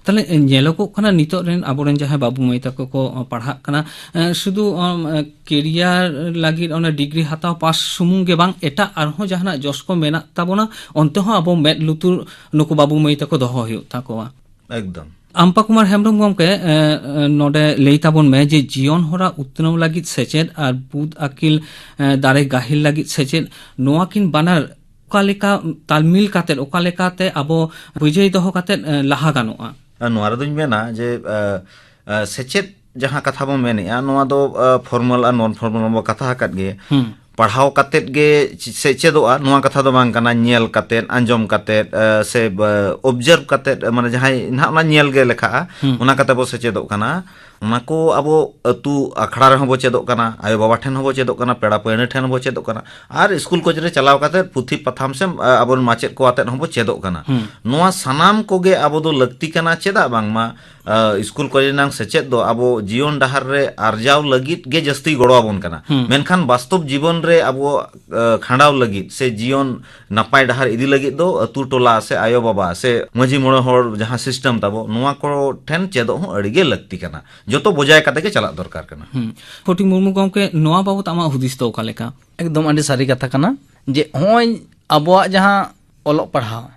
ᱛᱟᱦᱞᱮ ᱧᱮᱞᱚᱜᱚᱜ ᱠᱟᱱᱟ, ᱱᱤᱛᱚᱜ ᱨᱮᱱ ᱟᱵᱚᱨᱮᱱ ᱡᱟᱦᱟᱸᱭ ᱵᱟᱹᱵᱩ ᱢᱟᱹᱭ ᱛᱟᱠᱚ ᱠᱚ ᱯᱟᱲᱦᱟᱜ ᱠᱟᱱᱟ, ᱮᱸ, ᱥᱩᱫᱷᱩ, ᱟᱢ, ᱮᱸ, ᱠᱮᱨᱤᱭᱟᱨ ᱞᱟᱹᱜᱤᱫ ᱚᱱᱟ ᱰᱤᱜᱽᱨᱤ ᱦᱟᱛᱟᱣ ᱯᱟᱥ ᱥᱩᱢᱩᱝ ᱜᱮ ᱵᱟᱝ, ᱮᱴᱟᱜ ᱟᱨᱦᱚᱸ ᱡᱟᱦᱟᱱᱟᱜ ᱡᱚᱥ ᱠᱚ ᱢᱮᱱᱟᱜ ᱛᱟᱵᱚᱱᱟ, ᱚᱱᱛᱮ ᱦᱚᱸ ᱟᱵᱚ ᱢᱮᱫ ᱞᱩᱛᱩᱨ ᱱᱩᱠᱩ ᱵᱟᱹᱵᱩ ᱢᱟᱹᱭ ᱛᱟᱠᱚ ᱫᱚᱦᱚ ᱦᱩᱭᱩᱜ ᱛᱟᱠᱚᱣᱟ᱾ ᱮᱠᱫᱚᱢ᱾ ᱟᱢᱯᱟ ᱠᱩᱢᱟᱨ ᱦᱮᱢᱵᱨᱚᱢ ᱜᱚᱢᱠᱮ, ᱮᱸ, ᱮᱸ, ᱱᱚᱰᱮ ᱞᱟᱹᱭ ᱛᱟᱵᱚᱱ ᱢᱮ ᱡᱮ ᱡᱤᱭᱚᱱ ᱦᱚᱨᱟ ᱩᱛᱱᱟᱹᱣ ᱞᱟᱹᱜᱤᱫ ᱥᱮᱪᱮᱫ ᱟᱨ ᱵᱩᱫ ᱟᱹᱠᱤᱞ, ᱮᱸ, ᱫᱟᱲᱮ ᱜᱟᱹᱦᱤᱨ ᱞᱟᱹᱜᱤᱫ ᱥᱮᱪᱮᱫ, ᱱᱚᱣᱟ ᱠᱤᱱ ᱵᱟᱱᱟᱨ ᱚᱠᱟ ᱞᱮᱠᱟ ᱛᱟᱞᱢᱤᱞ ᱠᱟᱛᱮᱫ, ᱚᱠᱟ ᱞᱮᱠᱟᱛᱮ ᱟᱵᱚ ᱵᱤᱡᱚᱭ ᱫᱚᱦᱚ ᱠᱟᱛᱮᱫ, ᱮᱸ, ᱞᱟᱦᱟ ᱜᱟᱱᱚᱜᱼᱟ? ᱟᱨ ᱱᱚᱣᱟ ᱨᱮᱫᱚᱧ ᱢᱮᱱᱟ ᱡᱮ, ᱮᱸ, ᱮᱸ, ᱥᱮᱪᱮᱫ ᱡᱟᱦᱟᱸ ᱠᱟᱛᱷᱟ ᱵᱚᱱ ᱢᱮᱱᱮᱜᱼᱟ, ᱱᱚᱣᱟ ᱫᱚ, ᱮᱸ, ᱯᱷᱚᱨᱢᱟᱞ ᱟᱨ ᱱᱚᱱ ᱯᱷᱚᱨᱢᱟᱞ ᱵᱚ ᱠᱟᱛᱷᱟ ᱟᱠᱟᱫ ᱜᱮ᱾ ᱦᱩᱸ᱾ ᱯᱟᱲᱦᱟᱣ ᱠᱟᱛᱮᱫ ᱜᱮ ᱪᱮ-, ᱥᱮ ᱪᱮᱫᱚᱜᱼᱟ, ᱱᱚᱣᱟ ᱠᱟᱛᱷᱟ ᱫᱚ ᱵᱟᱝ ᱠᱟᱱᱟ᱾ ᱧᱮᱞ ᱠᱟᱛᱮᱫ, ᱟᱸᱡᱚᱢ ᱠᱟᱛᱮᱫ, ᱮ, ᱥᱮ, ᱮ, observe ᱠᱟᱛᱮᱫ, ᱢᱟᱱᱮ, ᱡᱟᱦᱟᱸᱭ ᱱᱟᱦᱟᱜ ᱚᱱᱟ ᱧᱮᱞ ᱜᱮ ᱞᱮᱠᱷᱟᱜᱼᱟ, ᱦᱩᱸ᱾ ᱚᱱᱟ ᱠᱟᱛᱮ ᱵᱚ ᱥᱮᱪᱮᱫᱚᱜ ᱠᱟᱱᱟ᱾ ᱚᱱᱟ ᱠᱚ ᱟᱵᱚ ᱟᱹᱛᱩ ᱟᱠᱷᱲᱟ ᱨᱮᱦᱚᱸ ᱵᱚ ᱪᱮᱫᱚᱜ ᱠᱟᱱᱟ, ᱟᱭᱳ ᱵᱟᱵᱟ ᱴᱷᱮᱱ ᱦᱚᱸ ᱵᱚ ᱪᱮᱫᱚᱜ ᱠᱟᱱᱟ, ᱯᱮᱲᱟ ᱯᱟᱹᱦᱬᱟᱹ ᱴᱷᱮᱱ ᱦᱚᱸ ᱵᱚ ᱪᱮᱫᱚᱜ ᱠᱟᱱᱟ, ᱟᱨ ᱤᱥᱠᱩᱞ ᱠᱚᱞᱮᱡᱽ ᱨᱮ ᱪᱟᱞᱟᱣ ᱠᱟᱛᱮᱫ ᱯᱩᱛᱷᱤ ᱯᱟᱛᱷᱟᱢ ᱥᱮ, ᱮ, ᱟᱵᱚᱨᱮᱱ ᱢᱟᱪᱮᱫ ᱠᱚ ᱟᱛᱮᱫ ᱦᱚᱸ ᱵᱚ ᱪᱮᱫᱚᱜ ᱠᱟᱱᱟ᱾ ᱦᱩᱸ᱾ ᱱᱚᱣᱟ ᱥᱟᱱᱟᱢ ᱠᱚᱜᱮ ᱟᱵᱚ ᱫᱚ ᱞᱟᱹᱠᱛᱤ ᱠᱟᱱᱟ᱾ ᱪᱮᱫᱟᱜ ᱵᱟᱝᱢᱟ ᱟ, ᱤᱥᱠᱩᱞ ᱠᱚᱞᱮᱡᱽ ᱨᱮᱱᱟᱝ ᱥᱮᱪᱮᱫ ᱫᱚ ᱟᱵᱚ ᱡᱤᱭᱚᱱ ᱰᱟᱦᱟᱨ ᱨᱮ ᱟᱨᱡᱟᱣ ᱞᱟᱹᱜᱤᱫ ᱜᱮ ᱡᱟᱹᱥᱛᱤ ᱜᱚᱲᱚ ᱟᱵᱚᱱ ᱠᱟᱱᱟ᱾ ᱦᱩᱸ᱾ ᱢᱮᱱᱠᱷᱟᱱ ᱵᱟᱥᱛᱚᱵ ᱡᱤᱵᱚᱱ ᱨᱮ ᱟᱵᱚ, ᱟ, ᱠᱷᱟᱸᱰᱟᱣ ᱞᱟᱹᱜᱤᱫ ᱥᱮ ᱡᱤᱭᱚᱱ ᱱᱟᱯᱟᱭ ᱰᱟᱦᱟᱨ ᱤᱫᱤ ᱞᱟᱹᱜᱤᱫ ᱫᱚ ᱟᱹᱛᱩ ᱴᱚᱞᱟ ᱥᱮ ᱟᱭᱳ ᱵᱟᱵᱟ ᱥᱮ ᱢᱟᱹᱡᱷᱤ ᱢᱚᱬᱮ ᱦᱚᱲ ᱡᱟᱦᱟᱸ system ᱛᱟᱵᱚ, ᱱᱚᱣᱟ ᱠᱚ ᱴᱷᱮᱱ ᱪᱮᱫᱚᱜ ᱦᱚᱸ ᱟᱹᱰᱤ ᱜᱮ ᱞᱟᱹᱠᱛᱤ ᱠᱟᱱᱟ᱾ ᱡᱚᱛᱚ ᱵᱚᱡᱟᱭ ᱠᱟᱛᱮ ᱜᱮ ᱪᱟᱞᱟᱜ ᱫᱚᱨᱠᱟᱨ ᱠᱟᱱᱟ᱾ ᱦᱩᱸ᱾ ᱠᱚᱴᱤ ᱢᱩᱨᱢᱩ ᱜᱚᱢᱠᱮ, ᱱᱚᱣᱟ ᱵᱟᱵᱚᱛ ᱟᱢᱟᱜ ᱦᱩᱫᱤᱥ ᱫᱚ ᱚᱠᱟ ᱞᱮᱠᱟ? ᱮᱠᱫᱚᱢ ᱟᱹᱰᱤ ᱥᱟᱹᱨᱤ ᱠᱟᱛᱷᱟ ᱠᱟᱱᱟ ᱡᱮ ᱱᱚᱜᱼᱚᱭ ᱟᱵᱚᱣᱟᱜ ᱡᱟᱦᱟᱸ ᱚᱞᱚᱜ ᱯᱟᱲᱦᱟᱣ,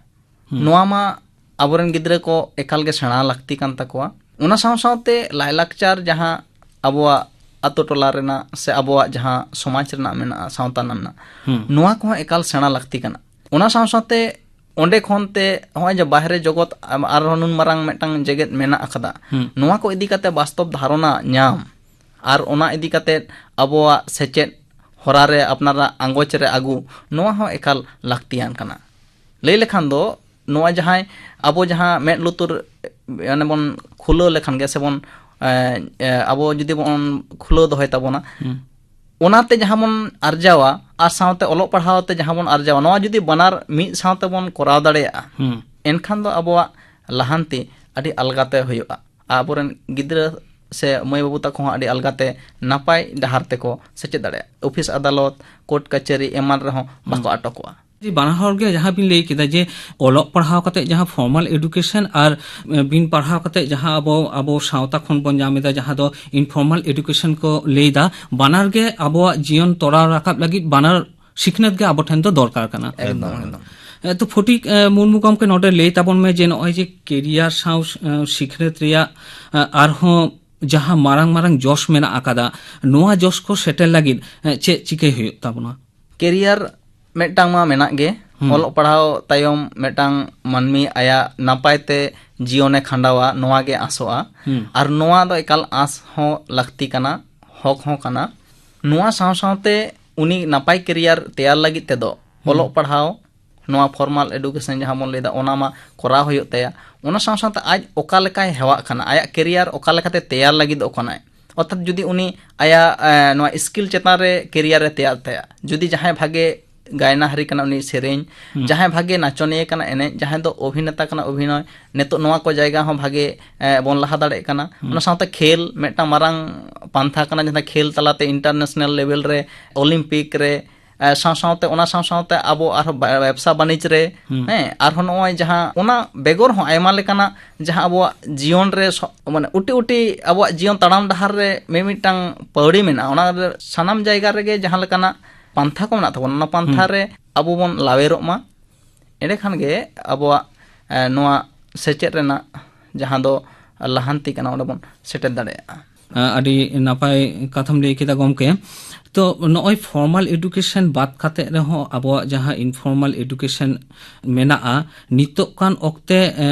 ᱦᱩᱸ᱾ ᱱᱚᱣᱟ ᱢᱟ ᱟᱵᱚᱨᱮᱱ ᱜᱤᱫᱽᱨᱟᱹ ᱠᱚ ᱮᱠᱟᱞ ᱜᱮ ᱥᱮᱬᱟ ᱞᱟᱹᱠᱛᱤ ᱠᱟᱱ ᱛᱟᱠᱚᱣᱟ᱾ ᱚᱱᱟ ᱥᱟᱶ ᱥᱟᱶᱛᱮ ᱞᱟᱭᱞᱟᱠᱪᱟᱨ ᱡᱟᱦᱟᱸ ᱟᱵᱚᱣᱟᱜ ᱟᱛᱳ ᱴᱚᱞᱟ ᱨᱮᱱᱟᱜ ᱥᱮ ᱟᱵᱚᱣᱟᱜ ᱡᱟᱦᱟᱸ ᱥᱚᱢᱟᱡᱽ ᱨᱮᱱᱟᱜ ᱢᱮᱱᱟᱜᱼᱟ, ᱥᱟᱶᱛᱟ ᱨᱮᱱᱟᱜ ᱢᱮᱱᱟᱜᱼᱟ, ᱦᱩᱸ᱾ ᱱᱚᱣᱟ ᱠᱚᱦᱚᱸ ᱮᱠᱟᱞ ᱥᱮᱬᱟ ᱞᱟᱹᱠᱛᱤ ᱠᱟᱱᱟ᱾ ᱚᱱᱟ ᱥᱟᱶ ᱥᱟᱶᱛᱮ ᱚᱸᱰᱮ ᱠᱷᱚᱱ ᱛᱮ ᱱᱚᱜᱼᱚᱭ ᱡᱮ ᱵᱟᱦᱨᱮ ᱡᱚᱜᱚᱛ ᱟᱨᱦᱚᱸ ᱱᱩᱱ ᱢᱟᱨᱟᱝ ᱢᱤᱫᱴᱟᱝ ᱡᱮᱜᱮᱛ ᱢᱮᱱᱟᱜ ᱟᱠᱟᱫᱟ, ᱦᱩᱸ᱾ ᱱᱚᱣᱟ ᱠᱚ ᱤᱫᱤ ᱠᱟᱛᱮ ᱵᱟᱥᱛᱚᱵ ᱫᱷᱟᱨᱚᱱᱟ ᱧᱟᱢ ᱟᱨ ᱚᱱᱟ ᱤᱫᱤ ᱠᱟᱛᱮ ᱟᱵᱚᱣᱟᱜ ᱥᱮᱪᱮᱫ ᱦᱚᱨᱟ ᱨᱮ ᱟᱯᱱᱟᱨᱟᱜ ᱟᱸᱜᱚᱪ ᱨᱮ ᱟᱹᱜᱩ, ᱱᱚᱣᱟ ᱦᱚᱸ ᱮᱠᱟᱞ ᱞᱟᱹᱠᱛᱤᱭᱟᱱ ᱠᱟᱱᱟ᱾ ᱞᱟᱹᱭ ᱞᱮᱠᱷᱟᱱ ᱫᱚ ᱱᱚᱣᱟ ᱡᱟᱦᱟᱸᱭ ᱟᱵᱚ ᱡᱟᱦᱟᱸ ᱢᱮᱫ ᱞᱩᱛᱩᱨ, ᱮ, ᱚᱱᱮ ᱵᱚᱱ ᱠᱷᱩᱞᱟᱹᱣ ᱞᱮᱠᱷᱟᱱ ᱜᱮ ᱥᱮ ᱵᱚᱱ, ᱮ, ᱮ, ᱟᱵᱚ ᱡᱩᱫᱤ ᱵᱚᱱ ᱠᱷᱩᱞᱟᱹᱣ ᱫᱚᱦᱚᱭ ᱛᱟᱵᱚᱱᱟ, ᱦᱩᱸ᱾ ᱚᱱᱟᱛᱮ ᱡᱟᱦᱟᱸ ᱵᱚᱱ ᱟᱨᱡᱟᱣᱟ ᱟᱨ ᱥᱟᱶᱛᱮ ᱚᱞᱚᱜ ᱯᱟᱲᱦᱟᱣ ᱛᱮ ᱡᱟᱦᱟᱸ ᱵᱚᱱ ᱟᱨᱡᱟᱣᱟ, ᱱᱚᱣᱟ ᱡᱩᱫᱤ ᱵᱟᱱᱟᱨ ᱢᱤᱫ ᱥᱟᱶᱛᱮ ᱵᱚᱱ ᱠᱚᱨᱟᱣ ᱫᱟᱲᱮᱭᱟᱜᱼᱟ, ᱦᱩᱸ᱾ ᱮᱱᱠᱷᱟᱱ ᱫᱚ ᱟᱵᱚᱣᱟᱜ ᱞᱟᱦᱟᱱᱛᱤ ᱟᱹᱰᱤ ᱟᱞᱜᱟᱛᱮ ᱦᱩᱭᱩᱜᱼᱟ᱾ ᱟᱵᱚᱨᱮᱱ ᱜᱤᱫᱽᱨᱟᱹ ᱥᱮ ᱢᱟᱹᱭ ᱵᱟᱹᱵᱩ ᱛᱟᱠᱚ ᱦᱚᱸ ᱟᱹᱰᱤ ᱟᱞᱜᱟᱛᱮ ᱱᱟᱯᱟᱭ ᱰᱟᱦᱟᱨ ᱛᱮᱠᱚ ᱥᱮᱪᱮᱫ ᱫᱟᱲᱮᱭᱟᱜᱼᱟ᱾ ᱚᱯᱷᱤᱥ ᱟᱫᱟᱞᱚᱛ, ᱠᱳᱨᱴ ᱠᱟᱪᱷᱟᱹᱨᱤ ᱮᱢᱟᱱ ᱨᱮᱦᱚᱸ ᱵᱟᱠᱚ ᱟᱴᱚᱠᱚᱜᱼᱟ᱾ ᱡᱮ ᱵᱟᱱᱟ ᱦᱚᱲ ᱜᱮ ᱡᱟᱦᱟᱸ ᱵᱤᱱ ᱞᱟᱹᱭ ᱠᱮᱫᱟ ᱡᱮ ᱚᱞᱚᱜ ᱯᱟᱲᱦᱟᱣ ᱠᱟᱛᱮ ᱡᱟᱦᱟᱸ ᱯᱷᱚᱨᱢᱟᱞ ᱮᱰᱩᱠᱮᱥᱚᱱ ᱟᱨ, ᱮ, ᱵᱤᱱ ᱯᱟᱲᱦᱟᱣ ᱠᱟᱛᱮ ᱡᱟᱦᱟᱸ ᱟᱵᱚ, ᱟᱵᱚ ᱥᱟᱶᱛᱟ ᱠᱷᱚᱱ ᱵᱚᱱ ᱧᱟᱢ ᱮᱫᱟ, ᱡᱟᱦᱟᱸ ᱫᱚ ᱤᱱᱯᱷᱚᱨᱢᱟᱞ ᱮᱰᱩᱠᱮᱥᱚᱱ ᱠᱚ ᱞᱟᱹᱭ ᱮᱫᱟ, ᱵᱟᱱᱟᱨ ᱜᱮ ᱟᱵᱚᱣᱟᱜ ᱡᱤᱭᱚᱱ ᱛᱚᱨᱟᱣ ᱨᱟᱠᱟᱵ ᱞᱟᱹᱜᱤᱫ ᱵᱟᱱᱟᱨ ᱥᱤᱠᱷᱱᱟᱹᱛ ᱜᱮ ᱟᱵᱚ ᱴᱷᱮᱱ ᱫᱚ ᱫᱚᱨᱠᱟᱨ ᱠᱟᱱᱟ᱾ ᱮᱠᱫᱚᱢ, ᱮᱠᱫᱚᱢ᱾ ᱮ, ᱛᱚ ᱯᱷᱚᱴᱤᱠ, ᱮ, ᱢᱩᱨᱢᱩ ᱜᱚᱢᱠᱮ, ᱱᱚᱰᱮ ᱞᱟᱹᱭ ᱛᱟᱵᱚᱱ ᱢᱮ ᱡᱮ ᱱᱚᱜᱼᱚᱭ ᱡᱮ ᱠᱮᱨᱤᱭᱟᱨ ᱥᱟᱶ, ᱮ, ᱥᱤᱠᱷᱱᱟᱹᱛ ᱨᱮᱭᱟᱜ, ᱮ, ᱟᱨᱦᱚᱸ ᱡᱟᱦᱟᱸ ᱢᱟᱨᱟᱝ ᱢᱟᱨᱟᱝ ᱡᱚᱥ ᱢᱮᱱᱟᱜ ᱟᱠᱟᱫᱟ, ᱱᱚᱣᱟ ᱡᱚᱥ ᱠᱚ ᱥᱮᱴᱮᱨ ᱞᱟᱹᱜᱤᱫ, ᱮ, ᱪᱮᱫ ᱪᱤᱠᱟᱹᱭ ᱦᱩᱭᱩᱜ ᱛᱟᱵᱚᱱᱟ? ᱠᱮᱨᱤᱭᱟᱨ ᱢᱤᱫᱴᱟᱝ ᱢᱟ ᱢᱮᱱᱟᱜ ᱜᱮ᱾ ᱦᱩᱸ᱾ ᱚᱞᱚᱜ ᱯᱟᱲᱦᱟᱣ ᱛᱟᱭᱚᱢ ᱢᱤᱫᱴᱟᱝ ᱢᱟᱹᱱᱢᱤ ᱟᱭᱟᱜ ᱱᱟᱯᱟᱭ ᱛᱮ ᱡᱤᱭᱚᱱᱮ ᱠᱷᱟᱸᱰᱟᱣᱟ, ᱱᱚᱣᱟ ᱜᱮ ᱟᱥᱚᱜᱼᱟ᱾ ᱦᱩᱸ᱾ ᱟᱨ ᱱᱚᱣᱟ ᱫᱚ ᱮᱠᱟᱞ ᱟᱸᱥ ᱦᱚᱸ ᱞᱟᱹᱠᱛᱤ ᱠᱟᱱᱟ, ᱦᱚᱠ ᱦᱚᱸ ᱠᱟᱱᱟ᱾ ᱱᱚᱣᱟ ᱥᱟᱶ ᱥᱟᱶᱛᱮ ᱩᱱᱤ ᱱᱟᱯᱟᱭ ᱠᱮᱨᱤᱭᱟᱨ ᱛᱮᱭᱟᱨ ᱞᱟᱹᱜᱤᱫ ᱛᱮᱫᱚ ᱦᱩᱸ᱾ ᱚᱞᱚᱜ ᱯᱟᱲᱦᱟᱣ, ᱱᱚᱣᱟ ᱯᱷᱚᱨᱢᱟᱞ ᱮᱰᱩᱠᱮᱥᱚᱱ ᱡᱟᱦᱟᱸ ᱵᱚᱱ ᱞᱟᱹᱭᱫᱟ, ᱚᱱᱟ ᱢᱟ ᱠᱚᱨᱟᱣ ᱦᱩᱭᱩᱜ ᱛᱟᱭᱟ᱾ ᱚᱱᱟ ᱥᱟᱶ ᱥᱟᱶᱛᱮ ᱟᱡ ᱚᱠᱟ ᱞᱮᱠᱟᱭ ᱦᱮᱣᱟᱜ ᱠᱟᱱᱟ, ᱟᱭᱟᱜ ᱠᱮᱨᱤᱭᱟᱨ ᱚᱠᱟ ᱞᱮᱠᱟᱛᱮ ᱛᱮᱭᱟᱨ ᱞᱟᱹᱜᱤᱫᱚᱜ ᱠᱟᱱᱟᱭ, ᱚᱨᱛᱷᱟᱛ ᱡᱩᱫᱤ ᱩᱱᱤ ᱟᱭᱟᱜ, ᱮ, ᱱᱚᱣᱟ ᱥᱠᱤᱞ ᱪᱮᱛᱟᱱ ᱨᱮ ᱠᱮᱨᱤᱭᱟᱨ ᱮ ᱛᱮᱭᱟᱨ ᱛᱟᱭᱟ, ᱡᱩᱫᱤ ᱡᱟᱦᱟᱸᱭ ᱵᱷᱟᱜᱮ ᱜᱟᱭᱱᱟᱦᱟᱨᱤ ᱠᱟᱱᱟ ᱩᱱᱤ ᱥᱮᱨᱮᱧ, ᱦᱩᱸ᱾ ᱡᱟᱦᱟᱸᱭ ᱵᱷᱟᱜᱮ ᱱᱟᱪᱚᱱᱤᱭᱟᱹ ᱠᱟᱱᱟ ᱮᱱᱮᱡ, ᱡᱟᱦᱟᱸᱭ ᱫᱚ ᱚᱵᱷᱤᱱᱮᱛᱟ ᱠᱟᱱᱟ ᱚᱵᱷᱤᱱᱚᱭ, ᱱᱤᱛᱚᱜ ᱱᱚᱣᱟ ᱠᱚ ᱡᱟᱭᱜᱟ ᱦᱚᱸ ᱵᱷᱟᱜᱮ, ᱮ, ᱵᱚᱱ ᱞᱟᱦᱟ ᱫᱟᱲᱮᱭᱟᱜ ᱠᱟᱱᱟ᱾ ᱦᱩᱸ᱾ ᱚᱱᱟ ᱥᱟᱶᱛᱮ ᱠᱷᱮᱞ ᱢᱤᱫᱴᱟᱝ ᱢᱟᱨᱟᱝ ᱯᱟᱱᱛᱷᱟ ᱠᱟᱱᱟ, ᱡᱟᱦᱟᱸ ᱠᱷᱮᱞ ᱛᱟᱞᱟᱛᱮ ᱤᱱᱴᱟᱨᱱᱮᱥᱱᱟᱞ ᱞᱮᱵᱮᱞ ᱨᱮ, ᱚᱞᱤᱢᱯᱤᱠ ᱨᱮ, ᱮ, ᱥᱟᱶ ᱥᱟᱶᱛᱮ, ᱚᱱᱟ ᱥᱟᱶ ᱥᱟᱶᱛᱮ ᱟᱵᱚ ᱟᱨᱦᱚᱸ ᱵᱟ-, ᱵᱮᱵᱽᱥᱟ ᱵᱟᱹᱱᱤᱡᱽ ᱨᱮ, ᱦᱩᱸ᱾ ᱦᱮᱸ, ᱟᱨᱦᱚᱸ ᱱᱚᱜᱼᱚᱭ ᱡᱟᱦᱟᱸ ᱚᱱᱟ ᱵᱮᱜᱚᱨ ᱦᱚᱸ ᱟᱭᱢᱟ ᱞᱮᱠᱟᱱᱟᱜ ᱡᱟᱦᱟᱸ ᱟᱵᱚᱣᱟᱜ ᱡᱤᱭᱚᱱ ᱨᱮ ᱥᱚ-, ᱢᱟᱱᱮ ᱩᱴᱤ ᱩᱴᱤ ᱟᱵᱚᱣᱟᱜ ᱡᱤᱭᱚᱱ ᱛᱟᱲᱟᱢ ᱰᱟᱦᱟᱨ ᱨᱮ ᱢᱤᱢᱤᱫᱴᱟᱝ ᱯᱟᱹᱣᱲᱤ ᱢᱮᱱᱟᱜᱼᱟ᱾ ᱚᱱᱟ ᱨᱮ ᱥᱟᱱᱟᱢ ᱡᱟᱭᱜᱟ ᱨᱮᱜᱮ ᱡᱟᱦᱟᱸ ᱞᱮᱠᱟᱱᱟᱜ ᱯᱟᱱᱛᱷᱟ ᱠᱚ ᱢᱮᱱᱟᱜ ᱛᱟᱵᱚᱱᱟ, ᱚᱱᱟ ᱯᱟᱱᱛᱷᱟ ᱦᱩᱸ᱾ ᱨᱮ ᱟᱵᱚ ᱵᱚᱱ ᱞᱟᱣᱮᱨᱚᱜ ᱢᱟ᱾ ᱮᱸᱰᱮᱠᱷᱟᱱ ᱜᱮ ᱟᱵᱚᱣᱟᱜ, ᱮ, ᱱᱚᱣᱟ ᱥᱮᱪᱮᱫ ᱨᱮᱱᱟᱜ ᱡᱟᱦᱟᱸ ᱫᱚ ᱞᱟᱦᱟᱱᱛᱤ ᱠᱟᱱᱟ, ᱚᱸᱰᱮ ᱵᱚᱱ ᱥᱮᱴᱮᱨ ᱫᱟᱲᱮᱭᱟᱜᱼᱟ᱾ ᱟ, ᱟᱹᱰᱤ ᱱᱟᱯᱟᱭ ᱠᱟᱛᱷᱟᱢ ᱞᱟᱹᱭ ᱠᱮᱫᱟ ᱜᱚᱢᱠᱮ᱾ ᱛᱚ ᱱᱚᱜᱼᱚᱭ ᱯᱷᱚᱨᱢᱟᱞ ᱮᱰᱩᱠᱮᱥᱚᱱ ᱵᱟᱫ ᱠᱟᱛᱮ ᱨᱮᱦᱚᱸ ᱟᱵᱚᱣᱟᱜ ᱡᱟᱦᱟᱸ ᱤᱱᱯᱷᱚᱨᱢᱟᱞ ᱮᱰᱩᱠᱮᱥᱚᱱ ᱢᱮᱱᱟᱜᱼᱟ, ᱱᱤᱛᱚᱜ ᱠᱟᱱ ᱚᱠᱛᱮ, ᱮ,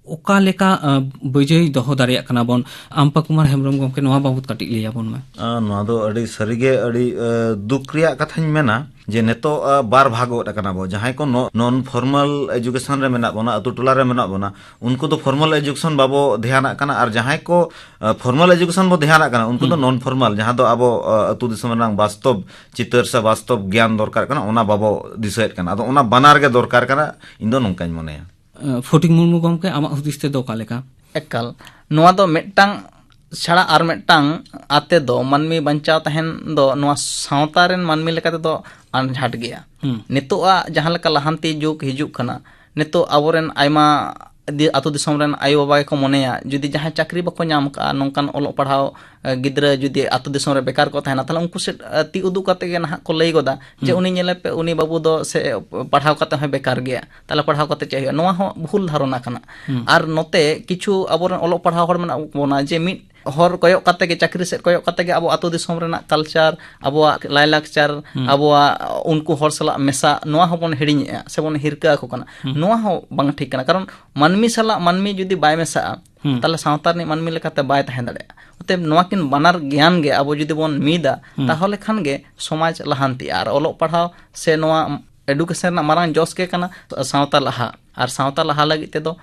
ᱚᱠᱟ ᱞᱮᱠᱟ, ᱮ, ᱵᱟᱹᱡᱟᱹᱭ ᱫᱚᱦᱚ ᱫᱟᱲᱮᱭᱟᱜ ᱠᱟᱱᱟ ᱵᱚᱱ? ᱟᱢᱯᱟ ᱠᱩᱢᱟᱨ ᱦᱮᱢᱵᱨᱚᱢ ᱜᱚᱢᱠᱮ, ᱱᱚᱣᱟ ᱵᱟᱵᱚᱛ ᱠᱟᱹᱴᱤᱡ ᱞᱟᱹᱭ ᱟᱵᱚᱱ ᱢᱮ᱾ ᱟ, ᱱᱚᱣᱟ ᱫᱚ ᱟᱹᱰᱤ ᱥᱟᱹᱨᱤᱜᱮ ᱟᱹᱰᱤ, ᱮ, ᱫᱩᱠ ᱨᱮᱭᱟᱜ ᱠᱟᱛᱷᱟᱧ ᱢᱮᱱᱟ ᱡᱮ ᱱᱤᱛᱚᱜ, ᱟ, ᱵᱟᱨ ᱵᱷᱟᱜᱚᱜ ᱠᱟᱱᱟ ᱵᱚ᱾ ᱡᱟᱦᱟᱸᱭ ᱠᱚ ᱱᱚ-, ᱱᱚᱱ ᱯᱷᱚᱨᱢᱟᱞ ᱮᱡᱩᱠᱮᱥᱚᱱ ᱨᱮ ᱢᱮᱱᱟᱜ ᱵᱚᱱᱟ, ᱟᱛᱳ ᱴᱚᱞᱟ ᱨᱮ ᱢᱮᱱᱟᱜ ᱵᱚᱱᱟ, ᱩᱱᱠᱩ ᱫᱚ ᱯᱷᱚᱨᱢᱟᱞ ᱮᱡᱩᱠᱮᱥᱚᱱ ᱵᱟᱵᱚ ᱫᱷᱮᱭᱟᱱᱟᱜ ᱠᱟᱱᱟ, ᱟᱨ ᱡᱟᱦᱟᱸᱭ ᱠᱚ, ᱟ, ᱯᱷᱚᱨᱢᱟᱞ ᱮᱡᱩᱠᱮᱥᱚᱱ ᱵᱚ ᱫᱷᱮᱭᱟᱱᱟᱜ ᱠᱟᱱᱟ, ᱩᱱᱠᱩ ᱫᱚ ᱦᱩᱸ᱾ ᱱᱚᱱ ᱯᱷᱚᱨᱢᱟᱞ, ᱡᱟᱦᱟᱸ ᱫᱚ ᱟᱵᱚ, ᱟ, ᱟᱹᱛᱩ ᱫᱤᱥᱚᱢ ᱨᱮᱱᱟᱜ ᱵᱟᱥᱛᱚᱵ ᱪᱤᱛᱟᱹᱨ ᱥᱮ ᱵᱟᱥᱛᱚᱵ ᱜᱮᱭᱟᱱ ᱫᱚᱨᱠᱟᱨ ᱠᱟᱱᱟ, ᱚᱱᱟ ᱵᱟᱵᱚ ᱫᱤᱥᱟᱹᱭᱮᱫ ᱠᱟᱱᱟ᱾ ᱟᱫᱚ ᱚᱱᱟ ᱵᱟᱱᱟᱨ ᱜᱮ ᱫᱚᱨᱠᱟᱨ ᱠᱟᱱᱟ, ᱤᱧ ᱫᱚ ᱱᱚᱝᱠᱟᱧ ᱢᱚᱱᱮᱭᱟ᱾ ᱮ, ᱯᱷᱚᱴᱤᱠ ᱢᱩᱨᱢᱩ ᱜᱚᱢᱠᱮ, ᱟᱢᱟᱜ ᱦᱩᱫᱤᱥ ᱛᱮᱫᱚ ᱚᱠᱟ ᱞᱮᱠᱟ? ᱮᱠᱟᱞ, ᱱᱚᱣᱟ ᱫᱚ ᱢᱤᱫᱴᱟᱝ ᱪᱷᱟᱲᱟ ᱟᱨ ᱢᱤᱫᱴᱟᱝ ᱟᱛᱮ ᱫᱚ ᱢᱟᱹᱱᱢᱤ ᱵᱟᱧᱪᱟᱣ ᱛᱟᱦᱮᱱ ᱫᱚ ᱱᱚᱣᱟ ᱥᱟᱶᱛᱟ ᱨᱮᱱ ᱢᱟᱹᱱᱢᱤ ᱞᱮᱠᱟ ᱛᱮᱫᱚ ᱟᱱᱡᱷᱟᱴ ᱜᱮᱭᱟ᱾ ᱦᱩᱸ᱾ ᱱᱤᱛᱚᱜᱟᱜ ᱡᱟᱦᱟᱸ ᱞᱮᱠᱟ ᱞᱟᱦᱟᱱᱛᱤ ᱡᱩᱜᱽ ᱦᱤᱡᱩᱜ ᱠᱟᱱᱟ, ᱱᱤᱛᱚᱜ ᱟᱵᱚᱨᱮᱱ ᱟᱭᱢᱟ ᱫᱤ-, ᱟᱛᱳ ᱫᱤᱥᱚᱢ ᱨᱮᱱ ᱟᱭᱳ ᱵᱟᱵᱟ ᱜᱮᱠᱚ ᱢᱚᱱᱮᱭᱟ, ᱡᱩᱫᱤ ᱡᱟᱦᱟᱸᱭ ᱪᱟᱹᱠᱨᱤ ᱵᱟᱠᱚ ᱧᱟᱢ ᱠᱟᱜᱼᱟ, ᱱᱚᱝᱠᱟᱱ ᱚᱞᱚᱜ ᱯᱟᱲᱦᱟᱣ, ᱮ, ᱜᱤᱫᱽᱨᱟᱹ ᱡᱩᱫᱤ ᱟᱛᱳ ᱫᱤᱥᱚᱢ ᱨᱮ ᱵᱮᱠᱟᱨ ᱠᱚ ᱛᱟᱦᱮᱱᱟ, ᱛᱟᱦᱞᱮ ᱩᱱᱠᱩ ᱥᱮᱫ, ᱮ, ᱛᱤ ᱩᱫᱩᱜ ᱠᱟᱛᱮ ᱜᱮ ᱱᱟᱦᱟᱜ ᱠᱚ ᱞᱟᱹᱭ ᱜᱚᱫᱟ ᱡᱮ, ᱦᱩᱸ᱾ "ᱩᱱᱤ ᱧᱮᱞᱮ ᱯᱮ, ᱩᱱᱤ ᱵᱟᱹᱵᱩ ᱫᱚ ᱥᱮ ᱯᱟᱲᱦᱟᱣ ᱠᱟᱛᱮ ᱦᱚᱸᱭ ᱵᱮᱠᱟᱨ ᱜᱮᱭᱟ, ᱛᱟᱦᱞᱮ ᱯᱟᱲᱦᱟᱣ ᱠᱟᱛᱮ ᱪᱮᱫ ᱦᱩᱭᱩᱜᱼᱟ?" ᱱᱚᱣᱟ ᱦᱚᱸ ᱵᱷᱩᱞ ᱫᱷᱟᱨᱚᱱᱟ ᱠᱟᱱᱟ᱾ ᱦᱩᱸ᱾ ᱟᱨ ᱱᱚᱛᱮ ᱠᱤᱪᱷᱩ ᱟᱵᱚᱨᱮᱱ ᱚᱞᱚᱜ ᱯᱟᱲᱦᱟᱣ ᱦᱚᱲ ᱢᱮᱱᱟᱜ ᱵᱚᱱᱟ ᱡᱮ ᱢᱤᱫ ᱦᱚᱨ ᱠᱚᱭᱚᱜ ᱠᱟᱛᱮ ᱜᱮ, ᱪᱟᱹᱠᱨᱤ ᱥᱮᱫ ᱠᱚᱭᱚᱜ ᱠᱟᱛᱮ ᱜᱮ ᱟᱵᱚ ᱟᱛᱳ ᱫᱤᱥᱚᱢ ᱨᱮᱱᱟᱜ culture, ᱟᱵᱚᱣᱟᱜ ᱞᱟᱭᱞᱟᱠᱪᱟᱨ, ᱦᱩᱸ᱾ ᱟᱵᱚᱣᱟᱜ ᱩᱱᱠᱩ ᱦᱚᱲ ᱥᱟᱞᱟᱜ ᱢᱮᱥᱟ, ᱱᱚᱣᱟ ᱦᱚᱸᱵᱚᱱ ᱦᱤᱲᱤᱧᱮᱜᱼᱟ ᱥᱮᱵᱚᱱ ᱦᱤᱨᱠᱟᱹ ᱟᱠᱚ ᱠᱟᱱᱟ᱾ ᱦᱩᱸ᱾ ᱱᱚᱣᱟ ᱦᱚᱸ ᱵᱟᱝ ᱴᱷᱤᱠ ᱠᱟᱱᱟ, ᱠᱟᱨᱚᱱ ᱢᱟᱹᱱᱢᱤ ᱥᱟᱞᱟᱜ ᱢᱟᱹᱱᱢᱤ ᱡᱩᱫᱤ ᱵᱟᱭ ᱢᱮᱥᱟᱜᱼᱟ, ᱦᱩᱸ᱾ ᱛᱟᱦᱞᱮ ᱥᱟᱶᱛᱟ ᱨᱤᱱᱤᱡ ᱢᱟᱹᱱᱢᱤ ᱞᱮᱠᱟᱛᱮ ᱵᱟᱭ ᱛᱟᱦᱮᱸ ᱫᱟᱲᱮᱭᱟᱜᱼᱟ᱾ ᱚᱛᱚᱮᱵ ᱱᱚᱣᱟ ᱠᱤᱱ ᱵᱟᱱᱟᱨ ᱜᱮᱭᱟᱱ ᱜᱮ ᱟᱵᱚ ᱡᱩᱫᱤ ᱵᱚᱱ ᱢᱤᱫᱟ, ᱦᱩᱸ᱾ ᱛᱟᱦᱚᱞᱮ ᱠᱷᱟᱱ ᱜᱮ ᱥᱚᱢᱟᱡᱽ ᱞᱟᱦᱟᱱᱛᱤᱜᱼᱟ᱾ ᱟᱨ ᱚᱞᱚᱜ ᱯᱟᱲᱦᱟᱣ ᱥᱮ ᱱᱚᱣᱟ education ᱨᱮᱱᱟᱜ ᱢᱟᱨᱟᱝ ᱡᱚᱥ ᱜᱮ ᱠᱟᱱᱟ ᱥᱟᱶᱛᱟ ᱞᱟᱦᱟ᱾ ᱟᱨ ᱥᱟᱶᱛᱟ ᱞᱟᱦᱟ ᱞᱟᱹᱜᱤᱫ ᱛᱮᱫᱚ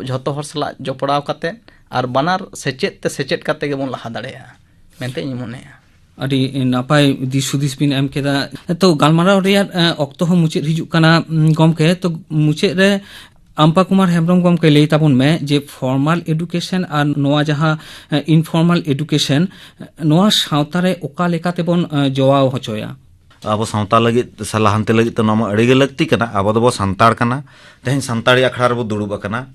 ᱡᱷᱚᱛᱚ ᱦᱚᱲ ᱥᱟᱞᱟᱜ ᱡᱚᱯᱲᱟᱣ ᱠᱟᱛᱮ ᱟᱨ ᱵᱟᱱᱟᱨ ᱥᱮᱪᱮᱫ ᱛᱮ ᱥᱮᱪᱮᱫ ᱠᱟᱛᱮ ᱜᱮᱵᱚᱱ ᱞᱟᱦᱟ ᱫᱟᱲᱮᱭᱟᱜᱼᱟ ᱢᱮᱱᱛᱮ ᱤᱧ ᱢᱚᱱᱮᱭᱟ᱾ ᱟᱹᱰᱤ ᱱᱟᱯᱟᱭ ᱫᱤᱥ ᱦᱩᱫᱤᱥ ᱵᱤᱱ ᱮᱢ ᱠᱮᱫᱟ᱾ ᱛᱚ, ᱜᱟᱞᱢᱟᱨᱟᱣ ᱨᱮᱭᱟᱜ, ᱮ, ᱚᱠᱛᱚ ᱦᱚᱸ ᱢᱩᱪᱟᱹᱫ ᱦᱤᱡᱩᱜ ᱠᱟᱱᱟ, ᱩᱢ, ᱜᱚᱢᱠᱮ᱾ ᱛᱚ, ᱢᱩᱪᱟᱹᱫ ᱨᱮ ᱟᱢᱯᱟ ᱠᱩᱢᱟᱨ ᱦᱮᱢᱵᱨᱚᱢ ᱜᱚᱢᱠᱮ, ᱞᱟᱹᱭ ᱛᱟᱵᱚᱱ ᱢᱮ ᱡᱮ formal education ᱟᱨ ᱱᱚᱣᱟ ᱡᱟᱦᱟᱸ, ᱮ, informal education, ᱱᱚᱣᱟ ᱥᱟᱶᱛᱟ ᱨᱮ ᱚᱠᱟ ᱞᱮᱠᱟ ᱛᱮᱵᱚᱱ, ᱮ, ᱡᱚᱲᱟᱣ ᱦᱚᱪᱚᱭᱟ? ᱟᱵᱚ ᱥᱟᱶᱛᱟ ᱞᱟᱹᱜᱤᱫ ᱥᱮ ᱞᱟᱦᱟᱱᱛᱤ ᱞᱟᱹᱜᱤᱫ ᱛᱮ ᱱᱚᱣᱟ ᱢᱟ ᱟᱹᱰᱤ ᱜᱮ ᱞᱟᱹᱠᱛᱤ ᱠᱟᱱᱟ᱾ ᱟᱵᱚ ᱫᱚᱵᱚ ᱥᱟᱱᱛᱟᱲ ᱠᱟᱱᱟ, ᱛᱮᱦᱮᱧ ᱥᱟᱱᱛᱟᱲᱤ ᱟᱠᱷᱲᱟ ᱨᱮᱵᱚ ᱫᱩᱲᱩᱵ ᱟᱠᱟᱱᱟ,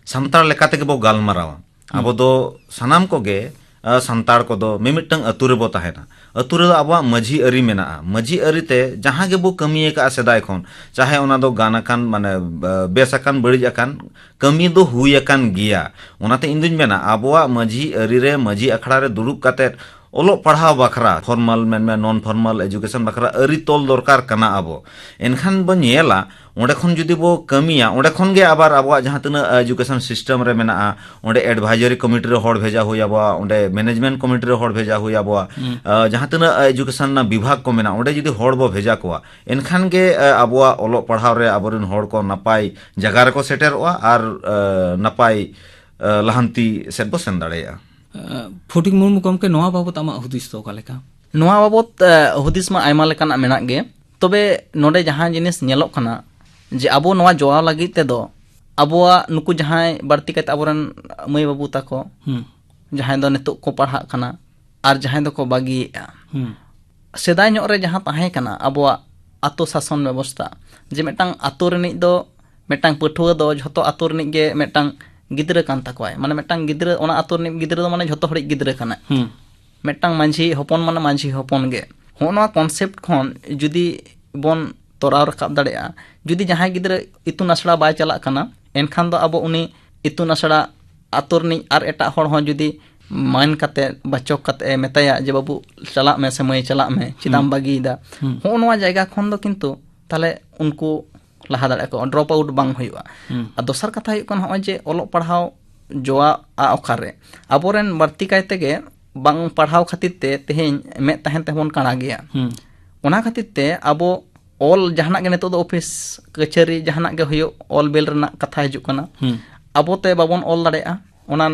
ᱥᱟᱱᱛᱟᱲ ᱞᱮᱠᱟ ᱛᱮᱜᱮ ᱵᱚ ᱜᱟᱞᱢᱟᱨᱟᱣᱟ᱾ ᱦᱩᱸ᱾ ᱟᱵᱚ ᱫᱚ ᱥᱟᱱᱟᱢ ᱠᱚᱜᱮ, ᱟ, ᱥᱟᱱᱛᱟᱲ ᱠᱚᱫᱚ ᱢᱤᱢᱤᱫᱴᱟᱝ ᱟᱹᱛᱩ ᱨᱮᱵᱚ ᱛᱟᱦᱮᱱᱟ᱾ ᱟᱹᱛᱩ ᱨᱮᱫᱚ ᱟᱵᱚᱣᱟᱜ ᱢᱟᱹᱡᱷᱤ ᱟᱹᱨᱤ ᱢᱮᱱᱟᱜᱼᱟ᱾ ᱢᱟᱹᱡᱷᱤ ᱟᱹᱨᱤ ᱛᱮ ᱡᱟᱦᱟᱸ ᱜᱮᱵᱚ ᱠᱟᱹᱢᱤ ᱟᱠᱟᱫᱼᱟ ᱥᱮᱫᱟᱭ ᱠᱷᱚᱱ, ᱪᱟᱦᱮ ᱚᱱᱟ ᱫᱚ ᱜᱟᱱ ᱟᱠᱟᱱ, ᱢᱟᱱᱮ, ᱵᱮᱥ ᱟᱠᱟᱱ, ᱵᱟᱹᱲᱤᱡ ᱟᱠᱟᱱ, ᱠᱟᱹᱢᱤ ᱫᱚ ᱦᱩᱭ ᱟᱠᱟᱱ ᱜᱮᱭᱟ᱾ ᱚᱱᱟᱛᱮ ᱤᱧ ᱫᱩᱧ ᱢᱮᱱᱟ, ᱟᱵᱚᱣᱟᱜ ᱢᱟᱹᱡᱷᱤ ᱟᱹᱨᱤ ᱨᱮ, ᱢᱟᱹᱡᱷᱤ ᱟᱠᱷᱲᱟ ᱨᱮ ᱫᱩᱲᱩᱵ ᱠᱟᱛᱮᱫ ᱚᱞᱚᱜ ᱯᱟᱲᱦᱟᱣ ᱵᱟᱠᱷᱨᱟ, formal ᱢᱮᱱᱢᱮ, non formal education ᱵᱟᱠᱷᱨᱟ ᱟᱹᱨᱤ ᱛᱚᱞ ᱫᱚᱨᱠᱟᱨ ᱠᱟᱱᱟ ᱟᱵᱚ᱾ ᱮᱱᱠᱷᱟᱱ ᱵᱚ ᱧᱮᱞᱟ, ᱚᱸᱰᱮ ᱠᱷᱚᱱ ᱡᱩᱫᱤ ᱵᱚ ᱠᱟᱹᱢᱤᱭᱟ, ᱚᱸᱰᱮ ᱠᱷᱚᱱ ᱜᱮ ᱟᱵᱟᱨ ᱟᱵᱚᱣᱟᱜ ᱡᱟᱦᱟᱸ ᱛᱤᱱᱟᱹᱜ education system ᱨᱮ ᱢᱮᱱᱟᱜᱼᱟ, ᱚᱸᱰᱮ advisory committee ᱨᱮ ᱦᱚᱲ ᱵᱷᱮᱡᱟ ᱦᱩᱭ ᱟᱵᱚᱣᱟ, ᱚᱸᱰᱮ management committee ᱨᱮ ᱦᱚᱲ ᱵᱷᱮᱡᱟ ᱦᱩᱭ ᱟᱵᱚᱣᱟ, ᱦᱩᱸ᱾ ᱟ, ᱡᱟᱦᱟᱸ ᱛᱤᱱᱟᱹᱜ education ᱨᱮᱱᱟᱜ ᱵᱤᱵᱷᱟᱜᱽ ᱠᱚ ᱢᱮᱱᱟᱜᱼᱟ, ᱚᱸᱰᱮ ᱡᱩᱫᱤ ᱦᱚᱲ ᱵᱚ ᱵᱷᱮᱡᱟ ᱠᱚᱣᱟ, ᱮᱱᱠᱷᱟᱱ ᱜᱮ, ᱟ, ᱟᱵᱚᱣᱟᱜ ᱚᱞᱚᱜ ᱯᱟᱲᱦᱟᱣ ᱨᱮ ᱟᱵᱚᱨᱮᱱ ᱦᱚᱲ ᱠᱚ ᱱᱟᱯᱟᱭ ᱡᱟᱭᱜᱟ ᱨᱮᱠᱚ ᱥᱮᱴᱮᱨᱚᱜᱼᱟ ᱟᱨ, ᱟ, ᱱᱟᱯᱟᱭ, ᱟ, ᱞᱟᱦᱟᱱᱛᱤ ᱥᱮᱫ ᱵᱚ ᱥᱮᱱ ᱫᱟᱲᱮᱭᱟᱜᱼᱟ᱾ ᱟ, ᱯᱷᱚᱴᱤᱠ ᱢᱩᱨᱢᱩ ᱜᱚᱢᱠᱮ, ᱱᱚᱣᱟ ᱵᱟᱵᱚᱛ ᱟᱢᱟᱜ ᱦᱩᱫᱤᱥ ᱫᱚ ᱚᱠᱟ ᱞᱮᱠᱟ? ᱱᱚᱣᱟ ᱵᱟᱵᱚᱛ, ᱟ, ᱦᱩᱫᱤᱥ ᱢᱟ ᱟᱭᱢᱟ ᱞᱮᱠᱟᱱᱟᱜ ᱢᱮᱱᱟᱜ ᱜᱮ, ᱛᱚᱵᱮ ᱱᱚᱰᱮ ᱡᱟᱦᱟᱸ ᱡᱤᱱᱤᱥ ᱧᱮᱞᱚᱜ ᱠᱟᱱᱟ ᱡᱮ ᱟᱵᱚ ᱱᱚᱣᱟ ᱡᱚᱲᱟᱣ ᱞᱟᱹᱜᱤᱫ ᱛᱮᱫᱚ ᱟᱵᱚᱣᱟᱜ ᱱᱩᱠᱩ ᱡᱟᱦᱟᱸᱭ ᱵᱟᱹᱲᱛᱤ ᱠᱟᱭᱛᱮ ᱟᱵᱚᱨᱮᱱ ᱢᱟᱹᱭ ᱵᱟᱹᱵᱩ ᱛᱟᱠᱚ, ᱦᱩᱸ᱾ ᱡᱟᱦᱟᱸᱭ ᱫᱚ ᱱᱤᱛᱚᱜ ᱠᱚ ᱯᱟᱲᱦᱟᱜ ᱠᱟᱱᱟ, ᱟᱨ ᱡᱟᱦᱟᱸᱭ ᱫᱚᱠᱚ ᱵᱟᱹᱜᱤᱭᱮᱫᱼᱟ᱾ ᱦᱩᱸ᱾ ᱥᱮᱫᱟᱭ ᱧᱚᱜ ᱨᱮ ᱡᱟᱦᱟᱸ ᱛᱟᱦᱮᱸ ᱠᱟᱱᱟ ᱟᱵᱚᱣᱟᱜ ᱟᱛᱳ ᱥᱟᱥᱚᱱ ᱵᱮᱵᱚᱥᱛᱷᱟ, ᱡᱮ ᱢᱤᱫᱴᱟᱝ ᱟᱛᱳ ᱨᱤᱱᱤᱡ ᱫᱚ ᱢᱤᱫᱴᱟᱝ ᱯᱟᱹᱴᱷᱩᱣᱟᱹ ᱫᱚ ᱡᱷᱚᱛᱚ ᱟᱛᱳ ᱨᱤᱱᱤᱡ ᱜᱮ ᱢᱤᱫᱴᱟᱝ ᱜᱤᱫᱽᱨᱟᱹ ᱠᱟᱱ ᱛᱟᱠᱚᱣᱟᱭ, ᱢᱟᱱᱮ ᱢᱤᱫᱴᱟᱝ ᱜᱤᱫᱽᱨᱟᱹ, ᱚᱱᱟ ᱟᱛᱳ ᱨᱤᱱᱤᱡ ᱜᱤᱫᱽᱨᱟᱹ ᱫᱚ ᱢᱟᱱᱮ ᱡᱷᱚᱛᱚ ᱦᱚᱲᱤᱡ ᱜᱤᱫᱽᱨᱟᱹ ᱠᱟᱱᱟᱭ᱾ ᱦᱩᱸ᱾ ᱢᱤᱫᱴᱟᱝ ᱢᱟᱹᱡᱷᱤ ᱦᱚᱯᱚᱱ ᱢᱟᱱᱮ ᱢᱟᱹᱡᱷᱤ ᱦᱚᱯᱚᱱ ᱜᱮ᱾ ᱦᱚᱸᱜᱼᱚ ᱱᱚᱣᱟ ᱠᱚᱱᱥᱮᱯᱴ ᱠᱷᱚᱱ ᱡᱩᱫᱤ ᱵᱚᱱ ᱛᱚᱨᱟᱣ ᱨᱟᱠᱟᱵ ᱫᱟᱲᱮᱭᱟᱜᱼᱟ, ᱡᱩᱫᱤ ᱡᱟᱦᱟᱸᱭ ᱜᱤᱫᱽᱨᱟᱹ ᱤᱛᱩᱱ ᱟᱥᱲᱟ ᱵᱟᱭ ᱪᱟᱞᱟᱜ ᱠᱟᱱᱟ, ᱮᱱᱠᱷᱟᱱ ᱫᱚ ᱟᱵᱚ ᱩᱱᱤ ᱤᱛᱩᱱ ᱟᱥᱲᱟ ᱟᱛᱳ ᱨᱤᱱᱤᱡ ᱟᱨ ᱮᱴᱟᱜ ᱦᱚᱲ ᱦᱚᱸ ᱡᱩᱫᱤ ᱢᱮᱱ ᱠᱟᱛᱮ, ᱵᱟᱪᱚᱠ ᱠᱟᱛᱮ ᱮ ᱢᱮᱛᱟᱭᱟ ᱡᱮ, "ᱵᱟᱹᱵᱩ, ᱪᱟᱞᱟᱜ ᱢᱮ ᱥᱮ ᱢᱟᱹᱭ, ᱪᱟᱞᱟᱜ ᱢᱮ, ᱪᱮᱫᱟᱜ ᱮᱢ ᱦᱩᱸ᱾ ᱵᱟᱹᱜᱤᱭᱮᱫᱟ?" ᱦᱩᱸ᱾ ᱦᱚᱸᱜᱼᱚ ᱱᱚᱣᱟ ᱡᱟᱭᱜᱟ ᱠᱷᱚᱱ ᱫᱚ ᱠᱤᱱᱛᱩ ᱛᱟᱦᱞᱮ ᱩᱱᱠᱩ ᱞᱟᱦᱟ ᱫᱟᱲᱮᱭᱟᱜᱼᱟ ᱠᱚ, ᱰᱨᱚᱯ ᱟᱣᱩᱴ ᱵᱟᱝ ᱦᱩᱭᱩᱜᱼᱟ᱾ ᱦᱩᱸ᱾ ᱟᱨ ᱫᱚᱥᱟᱨ ᱠᱟᱛᱷᱟ ᱦᱩᱭᱩᱜ ᱠᱟᱱᱟ, ᱱᱚᱜᱼᱚᱭ ᱡᱮ ᱚᱞᱚᱜ ᱯᱟᱲᱦᱟᱣ ᱡᱚᱣᱟᱜᱼᱟ ᱚᱠᱟᱨᱮ? ᱟᱵᱚᱨᱮᱱ ᱵᱟᱹᱲᱛᱤ ᱠᱟᱭ ᱛᱮᱜᱮ ᱵᱟᱝ ᱯᱟᱲᱦᱟᱣ ᱠᱷᱟᱹᱛᱤᱨ ᱛᱮ ᱛᱮᱦᱮᱧ ᱢᱮᱫ ᱛᱟᱦᱮᱱ ᱛᱮᱵᱚᱱ ᱠᱟᱬᱟ ᱜᱮᱭᱟ᱾ ᱦᱩᱸ᱾ ᱚᱱᱟ ᱠᱷᱟᱹᱛᱤᱨ ᱛᱮ ᱟᱵᱚ ᱚᱞ ᱡᱟᱦᱟᱱᱟᱜ ᱜᱮ, ᱱᱤᱛᱚᱜ ᱫᱚ ᱚᱯᱷᱤᱥ ᱠᱟᱹᱪᱷᱟᱹᱨᱤ ᱡᱟᱦᱟᱱᱟᱜ ᱜᱮ ᱦᱩᱭᱩᱜ, ᱚᱞ ᱵᱮᱞ ᱨᱮᱱᱟᱜ ᱠᱟᱛᱷᱟ ᱦᱤᱡᱩᱜ ᱠᱟᱱᱟ᱾ ᱦᱩᱸ᱾ ᱟᱵᱚ ᱛᱮ ᱵᱟᱵᱚᱱ ᱚᱞ ᱫᱟᱲᱮᱭᱟᱜᱼᱟ, ᱚᱱᱟ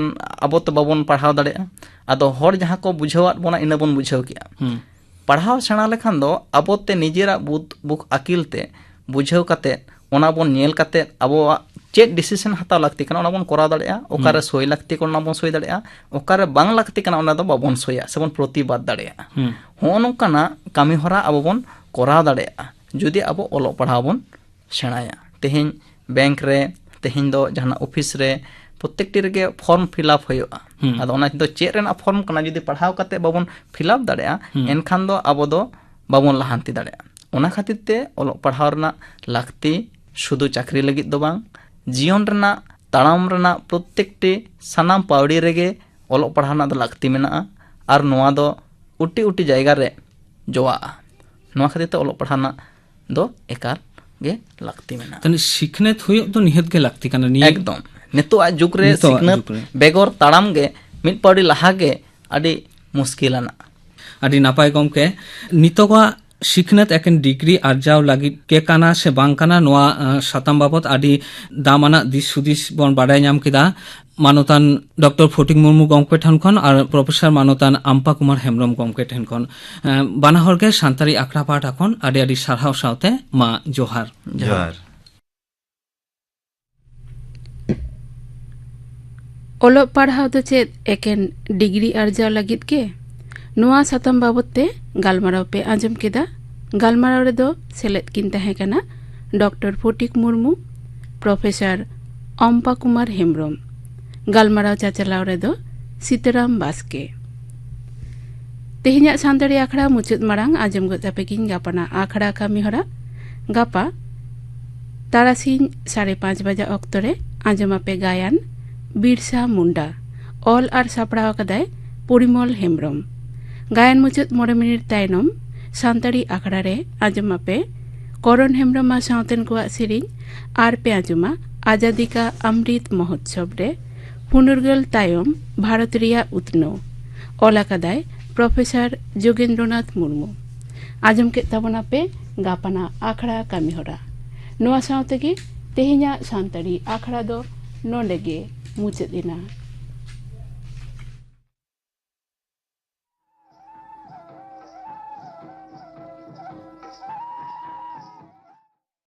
ᱟᱵᱚ ᱛᱮ ᱵᱟᱵᱚᱱ ᱯᱟᱲᱦᱟᱣ ᱫᱟᱲᱮᱭᱟᱜᱼᱟ᱾ ᱟᱫᱚ ᱦᱚᱲ ᱡᱟᱦᱟᱸ ᱠᱚ ᱵᱩᱡᱷᱟᱹᱣᱟᱫ ᱵᱚᱱᱟ, ᱤᱱᱟᱹ ᱵᱚᱱ ᱵᱩᱡᱷᱟᱹᱣ ᱠᱮᱜᱼᱟ᱾ ᱦᱩᱸ᱾ ᱯᱟᱲᱦᱟᱣ ᱥᱮᱬᱟ ᱞᱮᱠᱷᱟᱱ ᱫᱚ ᱟᱵᱚ ᱛᱮ ᱱᱤᱡᱮᱨᱟᱜ ᱵᱩᱫ ᱵᱩᱠ ᱟᱹᱠᱤᱞ ᱛᱮ ᱵᱩᱡᱷᱟᱹᱣ ᱠᱟᱛᱮ, ᱚᱱᱟ ᱵᱚᱱ ᱧᱮᱞ ᱠᱟᱛᱮ ᱟᱵᱚᱣᱟᱜ ᱪᱮᱫ ᱰᱤᱥᱤᱥᱚᱱ ᱦᱟᱛᱟᱣ ᱞᱟᱹᱠᱛᱤ ᱠᱟᱱᱟ, ᱚᱱᱟ ᱵᱚᱱ ᱠᱚᱨᱟᱣ ᱫᱟᱲᱮᱭᱟᱜᱼᱟ᱾ ᱚᱠᱟᱨᱮ ᱦᱩᱸ᱾ ᱥᱳᱭ ᱞᱟᱹᱠᱛᱤ ᱠᱟᱱᱟ, ᱚᱱᱟ ᱵᱚᱱ ᱥᱳᱭ ᱫᱟᱲᱮᱭᱟᱜᱼᱟ᱾ ᱚᱠᱟᱨᱮ ᱵᱟᱝ ᱞᱟᱹᱠᱛᱤ ᱠᱟᱱᱟ, ᱚᱱᱟ ᱫᱚ ᱵᱟᱵᱚᱱ ᱥᱳᱭᱟ ᱥᱮᱵᱚᱱ ᱯᱨᱚᱛᱤᱵᱟᱫ ᱫᱟᱲᱮᱭᱟᱜᱼᱟ᱾ ᱦᱩᱸ᱾ ᱦᱚᱸᱜᱼᱚ ᱱᱚᱝᱠᱟᱱᱟᱜ ᱠᱟᱹᱢᱤ ᱦᱚᱨᱟ ᱟᱵᱚ ᱵᱚᱱ ᱠᱚᱨᱟᱣ ᱫᱟᱲᱮᱭᱟᱜᱼᱟ, ᱡᱩᱫᱤ ᱟᱵᱚ ᱚᱞᱚᱜ ᱯᱟᱲᱦᱟᱣ ᱵᱚᱱ ᱥᱮᱬᱟᱭᱟ᱾ ᱛᱮᱦᱮᱧ ᱵᱮᱝᱠ ᱨᱮ, ᱛᱮᱦᱮᱧ ᱫᱚ ᱡᱟᱦᱟᱱᱟᱜ ᱚᱯᱷᱤᱥ ᱨᱮ, ᱯᱨᱚᱛᱮᱠᱴᱤ ᱨᱮᱜᱮ ᱯᱷᱚᱨᱢ ᱯᱷᱤᱞᱟᱯ ᱦᱩᱭᱩᱜᱼᱟ᱾ ᱦᱩᱸ᱾ ᱟᱫᱚ ᱚᱱᱟ ᱫᱚ ᱪᱮᱫ ᱨᱮᱱᱟᱜ ᱯᱷᱚᱨᱢ ᱠᱟᱱᱟ, ᱡᱩᱫᱤ ᱯᱟᱲᱦᱟᱣ ᱠᱟᱛᱮ ᱵᱟᱵᱚᱱ ᱯᱷᱤᱞᱟᱯ ᱫᱟᱲᱮᱭᱟᱜᱼᱟ, ᱦᱩᱸ᱾ ᱮᱱᱠᱷᱟᱱ ᱫᱚ ᱟᱵᱚ ᱫᱚ ᱵᱟᱵᱚᱱ ᱞᱟᱦᱟᱱᱛᱤ ᱫᱟᱲᱮᱭᱟᱜᱼᱟ᱾ ᱚᱱᱟ ᱠᱷᱟᱹᱛᱤᱨ ᱛᱮ ᱚᱞᱚᱜ ᱯᱟᱲᱦᱟᱣ ᱨᱮᱱᱟᱜ ᱞᱟᱹᱠᱛᱤ ᱥᱩᱫᱷᱩ ᱪᱟᱹᱠᱨᱤ ᱞᱟᱹᱜᱤᱫ ᱫᱚ ᱵᱟᱝ, ᱡᱤᱭᱚᱱ ᱨᱮᱱᱟᱜ, ᱛᱟᱲᱟᱢ ᱨᱮᱱᱟᱜ ᱯᱨᱚᱛᱮᱠᱴᱤ ᱥᱟᱱᱟᱢ ᱯᱟᱹᱣᱲᱤ ᱨᱮᱜᱮ ᱚᱞᱚᱜ ᱯᱟᱲᱦᱟᱣ ᱨᱮᱱᱟᱜ ᱫᱚ ᱞᱟᱹᱠᱛᱤ ᱢᱮᱱᱟᱜᱼᱟ᱾ ᱟᱨ ᱱᱚᱣᱟ ᱫᱚ ᱩᱴᱤ ᱩᱴᱤ ᱡᱟᱭᱜᱟ ᱨᱮ ᱡᱚᱣᱟᱜᱼᱟ᱾ ᱱᱚᱣᱟ ᱠᱷᱟᱹᱛᱤᱨ ᱛᱮ ᱚᱞᱚᱜ ᱯᱟᱲᱦᱟᱣ ᱨᱮᱱᱟᱜ ᱫᱚ ᱮᱠᱟᱞ ᱜᱮ ᱞᱟᱹᱠᱛᱤ ᱢᱮᱱᱟᱜᱼᱟ᱾ ᱛᱟᱦᱞᱮ ᱥᱤᱠᱷᱱᱟᱹᱛ ᱦᱩᱭᱩᱜ ᱫᱚ ᱱᱤᱦᱟᱹᱛ ᱜᱮ ᱞᱟᱹᱠᱛᱤ ᱠᱟᱱᱟ᱾ ᱱᱤᱭᱟᱹ ᱮᱠᱫᱚᱢ᱾ ᱱᱤᱛᱚᱜᱟᱜ ᱡᱩᱜᱽ ᱨᱮ ᱱᱤᱛᱚᱜᱟᱜ ᱥᱤᱠᱷᱱᱟᱹᱛ ᱡᱩᱜᱽ ᱨᱮ᱾ ᱵᱮᱜᱚᱨ ᱛᱟᱲᱟᱢ ᱜᱮ ᱢᱤᱫ ᱯᱟᱹᱣᱲᱤ ᱞᱟᱦᱟ ᱜᱮ ᱟᱹᱰᱤ ᱢᱩᱥᱠᱤᱞ ᱟᱱᱟᱜ᱾ ᱟᱹᱰᱤ ᱱᱟᱯᱟᱭ ᱜᱚᱢᱠᱮ, ᱱᱤᱛᱚᱜᱟᱜ ᱥᱤᱠᱷᱱᱟᱹᱛ ᱮᱠᱮᱱ ᱰᱤᱜᱽᱨᱤ ᱟᱨᱡᱟᱣ ᱞᱟᱹᱜᱤᱫ ᱜᱮ ᱠᱟᱱᱟ ᱥᱮ ᱵᱟᱝ ᱠᱟᱱᱟ, ᱱᱚᱣᱟ, ᱟᱸ, ᱥᱟᱛᱟᱢ ᱵᱟᱵᱚᱛ ᱟᱹᱰᱤ ᱫᱟᱢᱟᱱᱟᱜ ᱫᱤᱥ ᱦᱩᱫᱤᱥ ᱵᱚᱱ ᱵᱟᱰᱟᱭ ᱧᱟᱢ ᱠᱮᱫᱟ ᱢᱟᱱᱚᱛᱟᱱ ᱰᱚᱠᱴᱚᱨ ᱯᱷᱚᱴᱤᱠ ᱢᱩᱨᱢᱩ ᱜᱚᱢᱠᱮ ᱴᱷᱮᱱ ᱠᱷᱚᱱ ᱟᱨ ᱯᱨᱚᱯᱷᱮᱥᱚᱨ ᱢᱟᱱᱚᱛᱟᱱ ᱟᱢᱯᱟ ᱠᱩᱢᱟᱨ ᱦᱮᱢᱵᱨᱚᱢ ᱜᱚᱢᱠᱮ ᱴᱷᱮᱱ ᱠᱷᱚᱱ᱾ ᱟᱸ, ᱵᱟᱱᱟ ᱦᱚᱲ ᱜᱮ ᱥᱟᱱᱛᱟᱲᱤ ᱟᱠᱷᱲᱟ ᱯᱟᱦᱴᱟ ᱠᱷᱚᱱ ᱟᱹᱰᱤ ᱟᱹᱰᱤ ᱥᱟᱨᱦᱟᱣ ᱥᱟᱶᱛᱮ ᱢᱟ ᱡᱚᱦᱟᱨ᱾ ᱡᱚᱦᱟᱨ᱾ ᱚᱞᱚᱜ ᱯᱟᱲᱦᱟᱣ ᱫᱚ ᱪᱮᱫ ᱮᱠᱮᱱ ᱰᱤᱜᱽᱨᱤ ᱟᱨᱡᱟᱣ ᱞᱟᱹᱜᱤᱫ ᱜᱮ? ᱱᱚᱣᱟ ᱥᱟᱛᱟᱢ ᱵᱟᱵᱚᱛ ᱛᱮ ᱜᱟᱞᱢᱟᱨᱟᱣ ᱯᱮ ᱟᱸᱡᱚᱢ ᱠᱮᱫᱟ᱾ ᱜᱟᱞᱢᱟᱨᱟᱣ ᱨᱮᱫᱚ ᱥᱮᱞᱮᱫ ᱠᱤᱱ ᱛᱟᱦᱮᱸ ᱠᱟᱱᱟ ᱰᱚᱠᱴᱚᱨ ᱯᱷᱚᱴᱤᱠ ᱢᱩᱨᱢᱩ, ᱯᱨᱚᱯᱷᱮᱥᱚᱨ ᱚᱢᱯᱟ ᱠᱩᱢᱟᱨ ᱦᱮᱢᱵᱽᱨᱚᱢ᱾ ᱜᱟᱞᱢᱟᱨᱟᱣ ᱪᱟᱪᱟᱞᱟᱣ ᱨᱮᱫᱚ ᱥᱤᱛᱟᱨᱟᱢ ᱵᱟᱥᱠᱮ᱾ ᱛᱮᱦᱮᱧᱟᱜ ᱥᱟᱱᱛᱟᱲᱤ ᱟᱠᱷᱲᱟ ᱢᱩᱪᱟᱹᱫ ᱢᱟᱲᱟᱝ ᱟᱸᱡᱚᱢ ᱜᱚᱫ ᱟᱯᱮ ᱜᱤᱧ ᱜᱟᱯᱟᱱᱟᱜ ᱟᱠᱷᱲᱟ ᱠᱟᱹᱢᱤᱦᱚᱨᱟ᱾ ᱜᱟᱯᱟ ᱛᱟᱨᱟᱥᱤᱧ ᱥᱟᱲᱮ ᱯᱟᱸᱪ ᱵᱟᱡᱟ ᱚᱠᱛᱚ ᱨᱮ ᱟᱸᱡᱚᱢ ᱟᱯᱮ ᱜᱟᱭᱟᱱ ᱵᱤᱨᱥᱟ ᱢᱩᱱᱰᱟ᱾ ᱚᱞ ᱟᱨ ᱥᱟᱯᱲᱟᱣ ᱟᱠᱟᱫᱟᱭ ᱯᱚᱨᱤᱢᱚᱞ ᱦᱮᱢᱵᱽᱨᱚᱢ᱾ ᱜᱟᱭᱟᱱ ᱢᱩᱪᱟᱹᱫ ᱢᱚᱬᱮ ᱢᱤᱱᱤᱴ ᱛᱟᱭᱱᱚᱢ ᱥᱟᱱᱛᱟᱲᱤ ᱟᱠᱷᱲᱟ ᱨᱮ ᱟᱸᱡᱚᱢ ᱟᱯᱮ ᱠᱚᱨᱚᱱ ᱦᱮᱢᱵᱽᱨᱚᱢ ᱟᱨ ᱥᱟᱶᱛᱮᱱ ᱠᱚᱣᱟᱜ ᱥᱮᱨᱮᱧ᱾ ᱟᱨ ᱯᱮ ᱟᱸᱡᱚᱢᱟ ᱟᱡᱟᱫᱤ ᱠᱟ ᱚᱢᱨᱤᱛ ᱢᱚᱦᱳᱛᱥᱚᱵᱽ ᱨᱮ ᱯᱷᱩᱱᱩᱨᱜᱟᱹᱞ ᱛᱟᱭᱚᱢ ᱵᱷᱟᱨᱚᱛ ᱨᱮᱭᱟᱜ ᱩᱛᱱᱟᱹᱣ᱾ ᱚᱞ ᱟᱠᱟᱫᱟᱭ ᱯᱨᱚᱯᱷᱮᱥᱚᱨ ᱡᱳᱜᱮᱱᱫᱨᱚᱱᱟᱛᱷ ᱢᱩᱨᱢᱩ᱾ ᱟᱸᱡᱚᱢ ᱠᱮᱫ ᱛᱟᱵᱚᱱᱟᱯᱮ ᱜᱟᱯᱟᱱᱟᱜ ᱟᱠᱷᱲᱟ ᱠᱟᱹᱢᱤᱦᱚᱨᱟ᱾ ᱱᱚᱣᱟ ᱥᱟᱶ ᱛᱮᱜᱮ ᱛᱮᱦᱮᱧᱟᱜ ᱥᱟᱱᱛᱟᱲᱤ ᱟᱠᱷᱲᱟ ᱫᱚ ᱱᱚᱰᱮ ᱜᱮ ᱢᱩᱪᱟᱹᱫ ᱮᱱᱟ᱾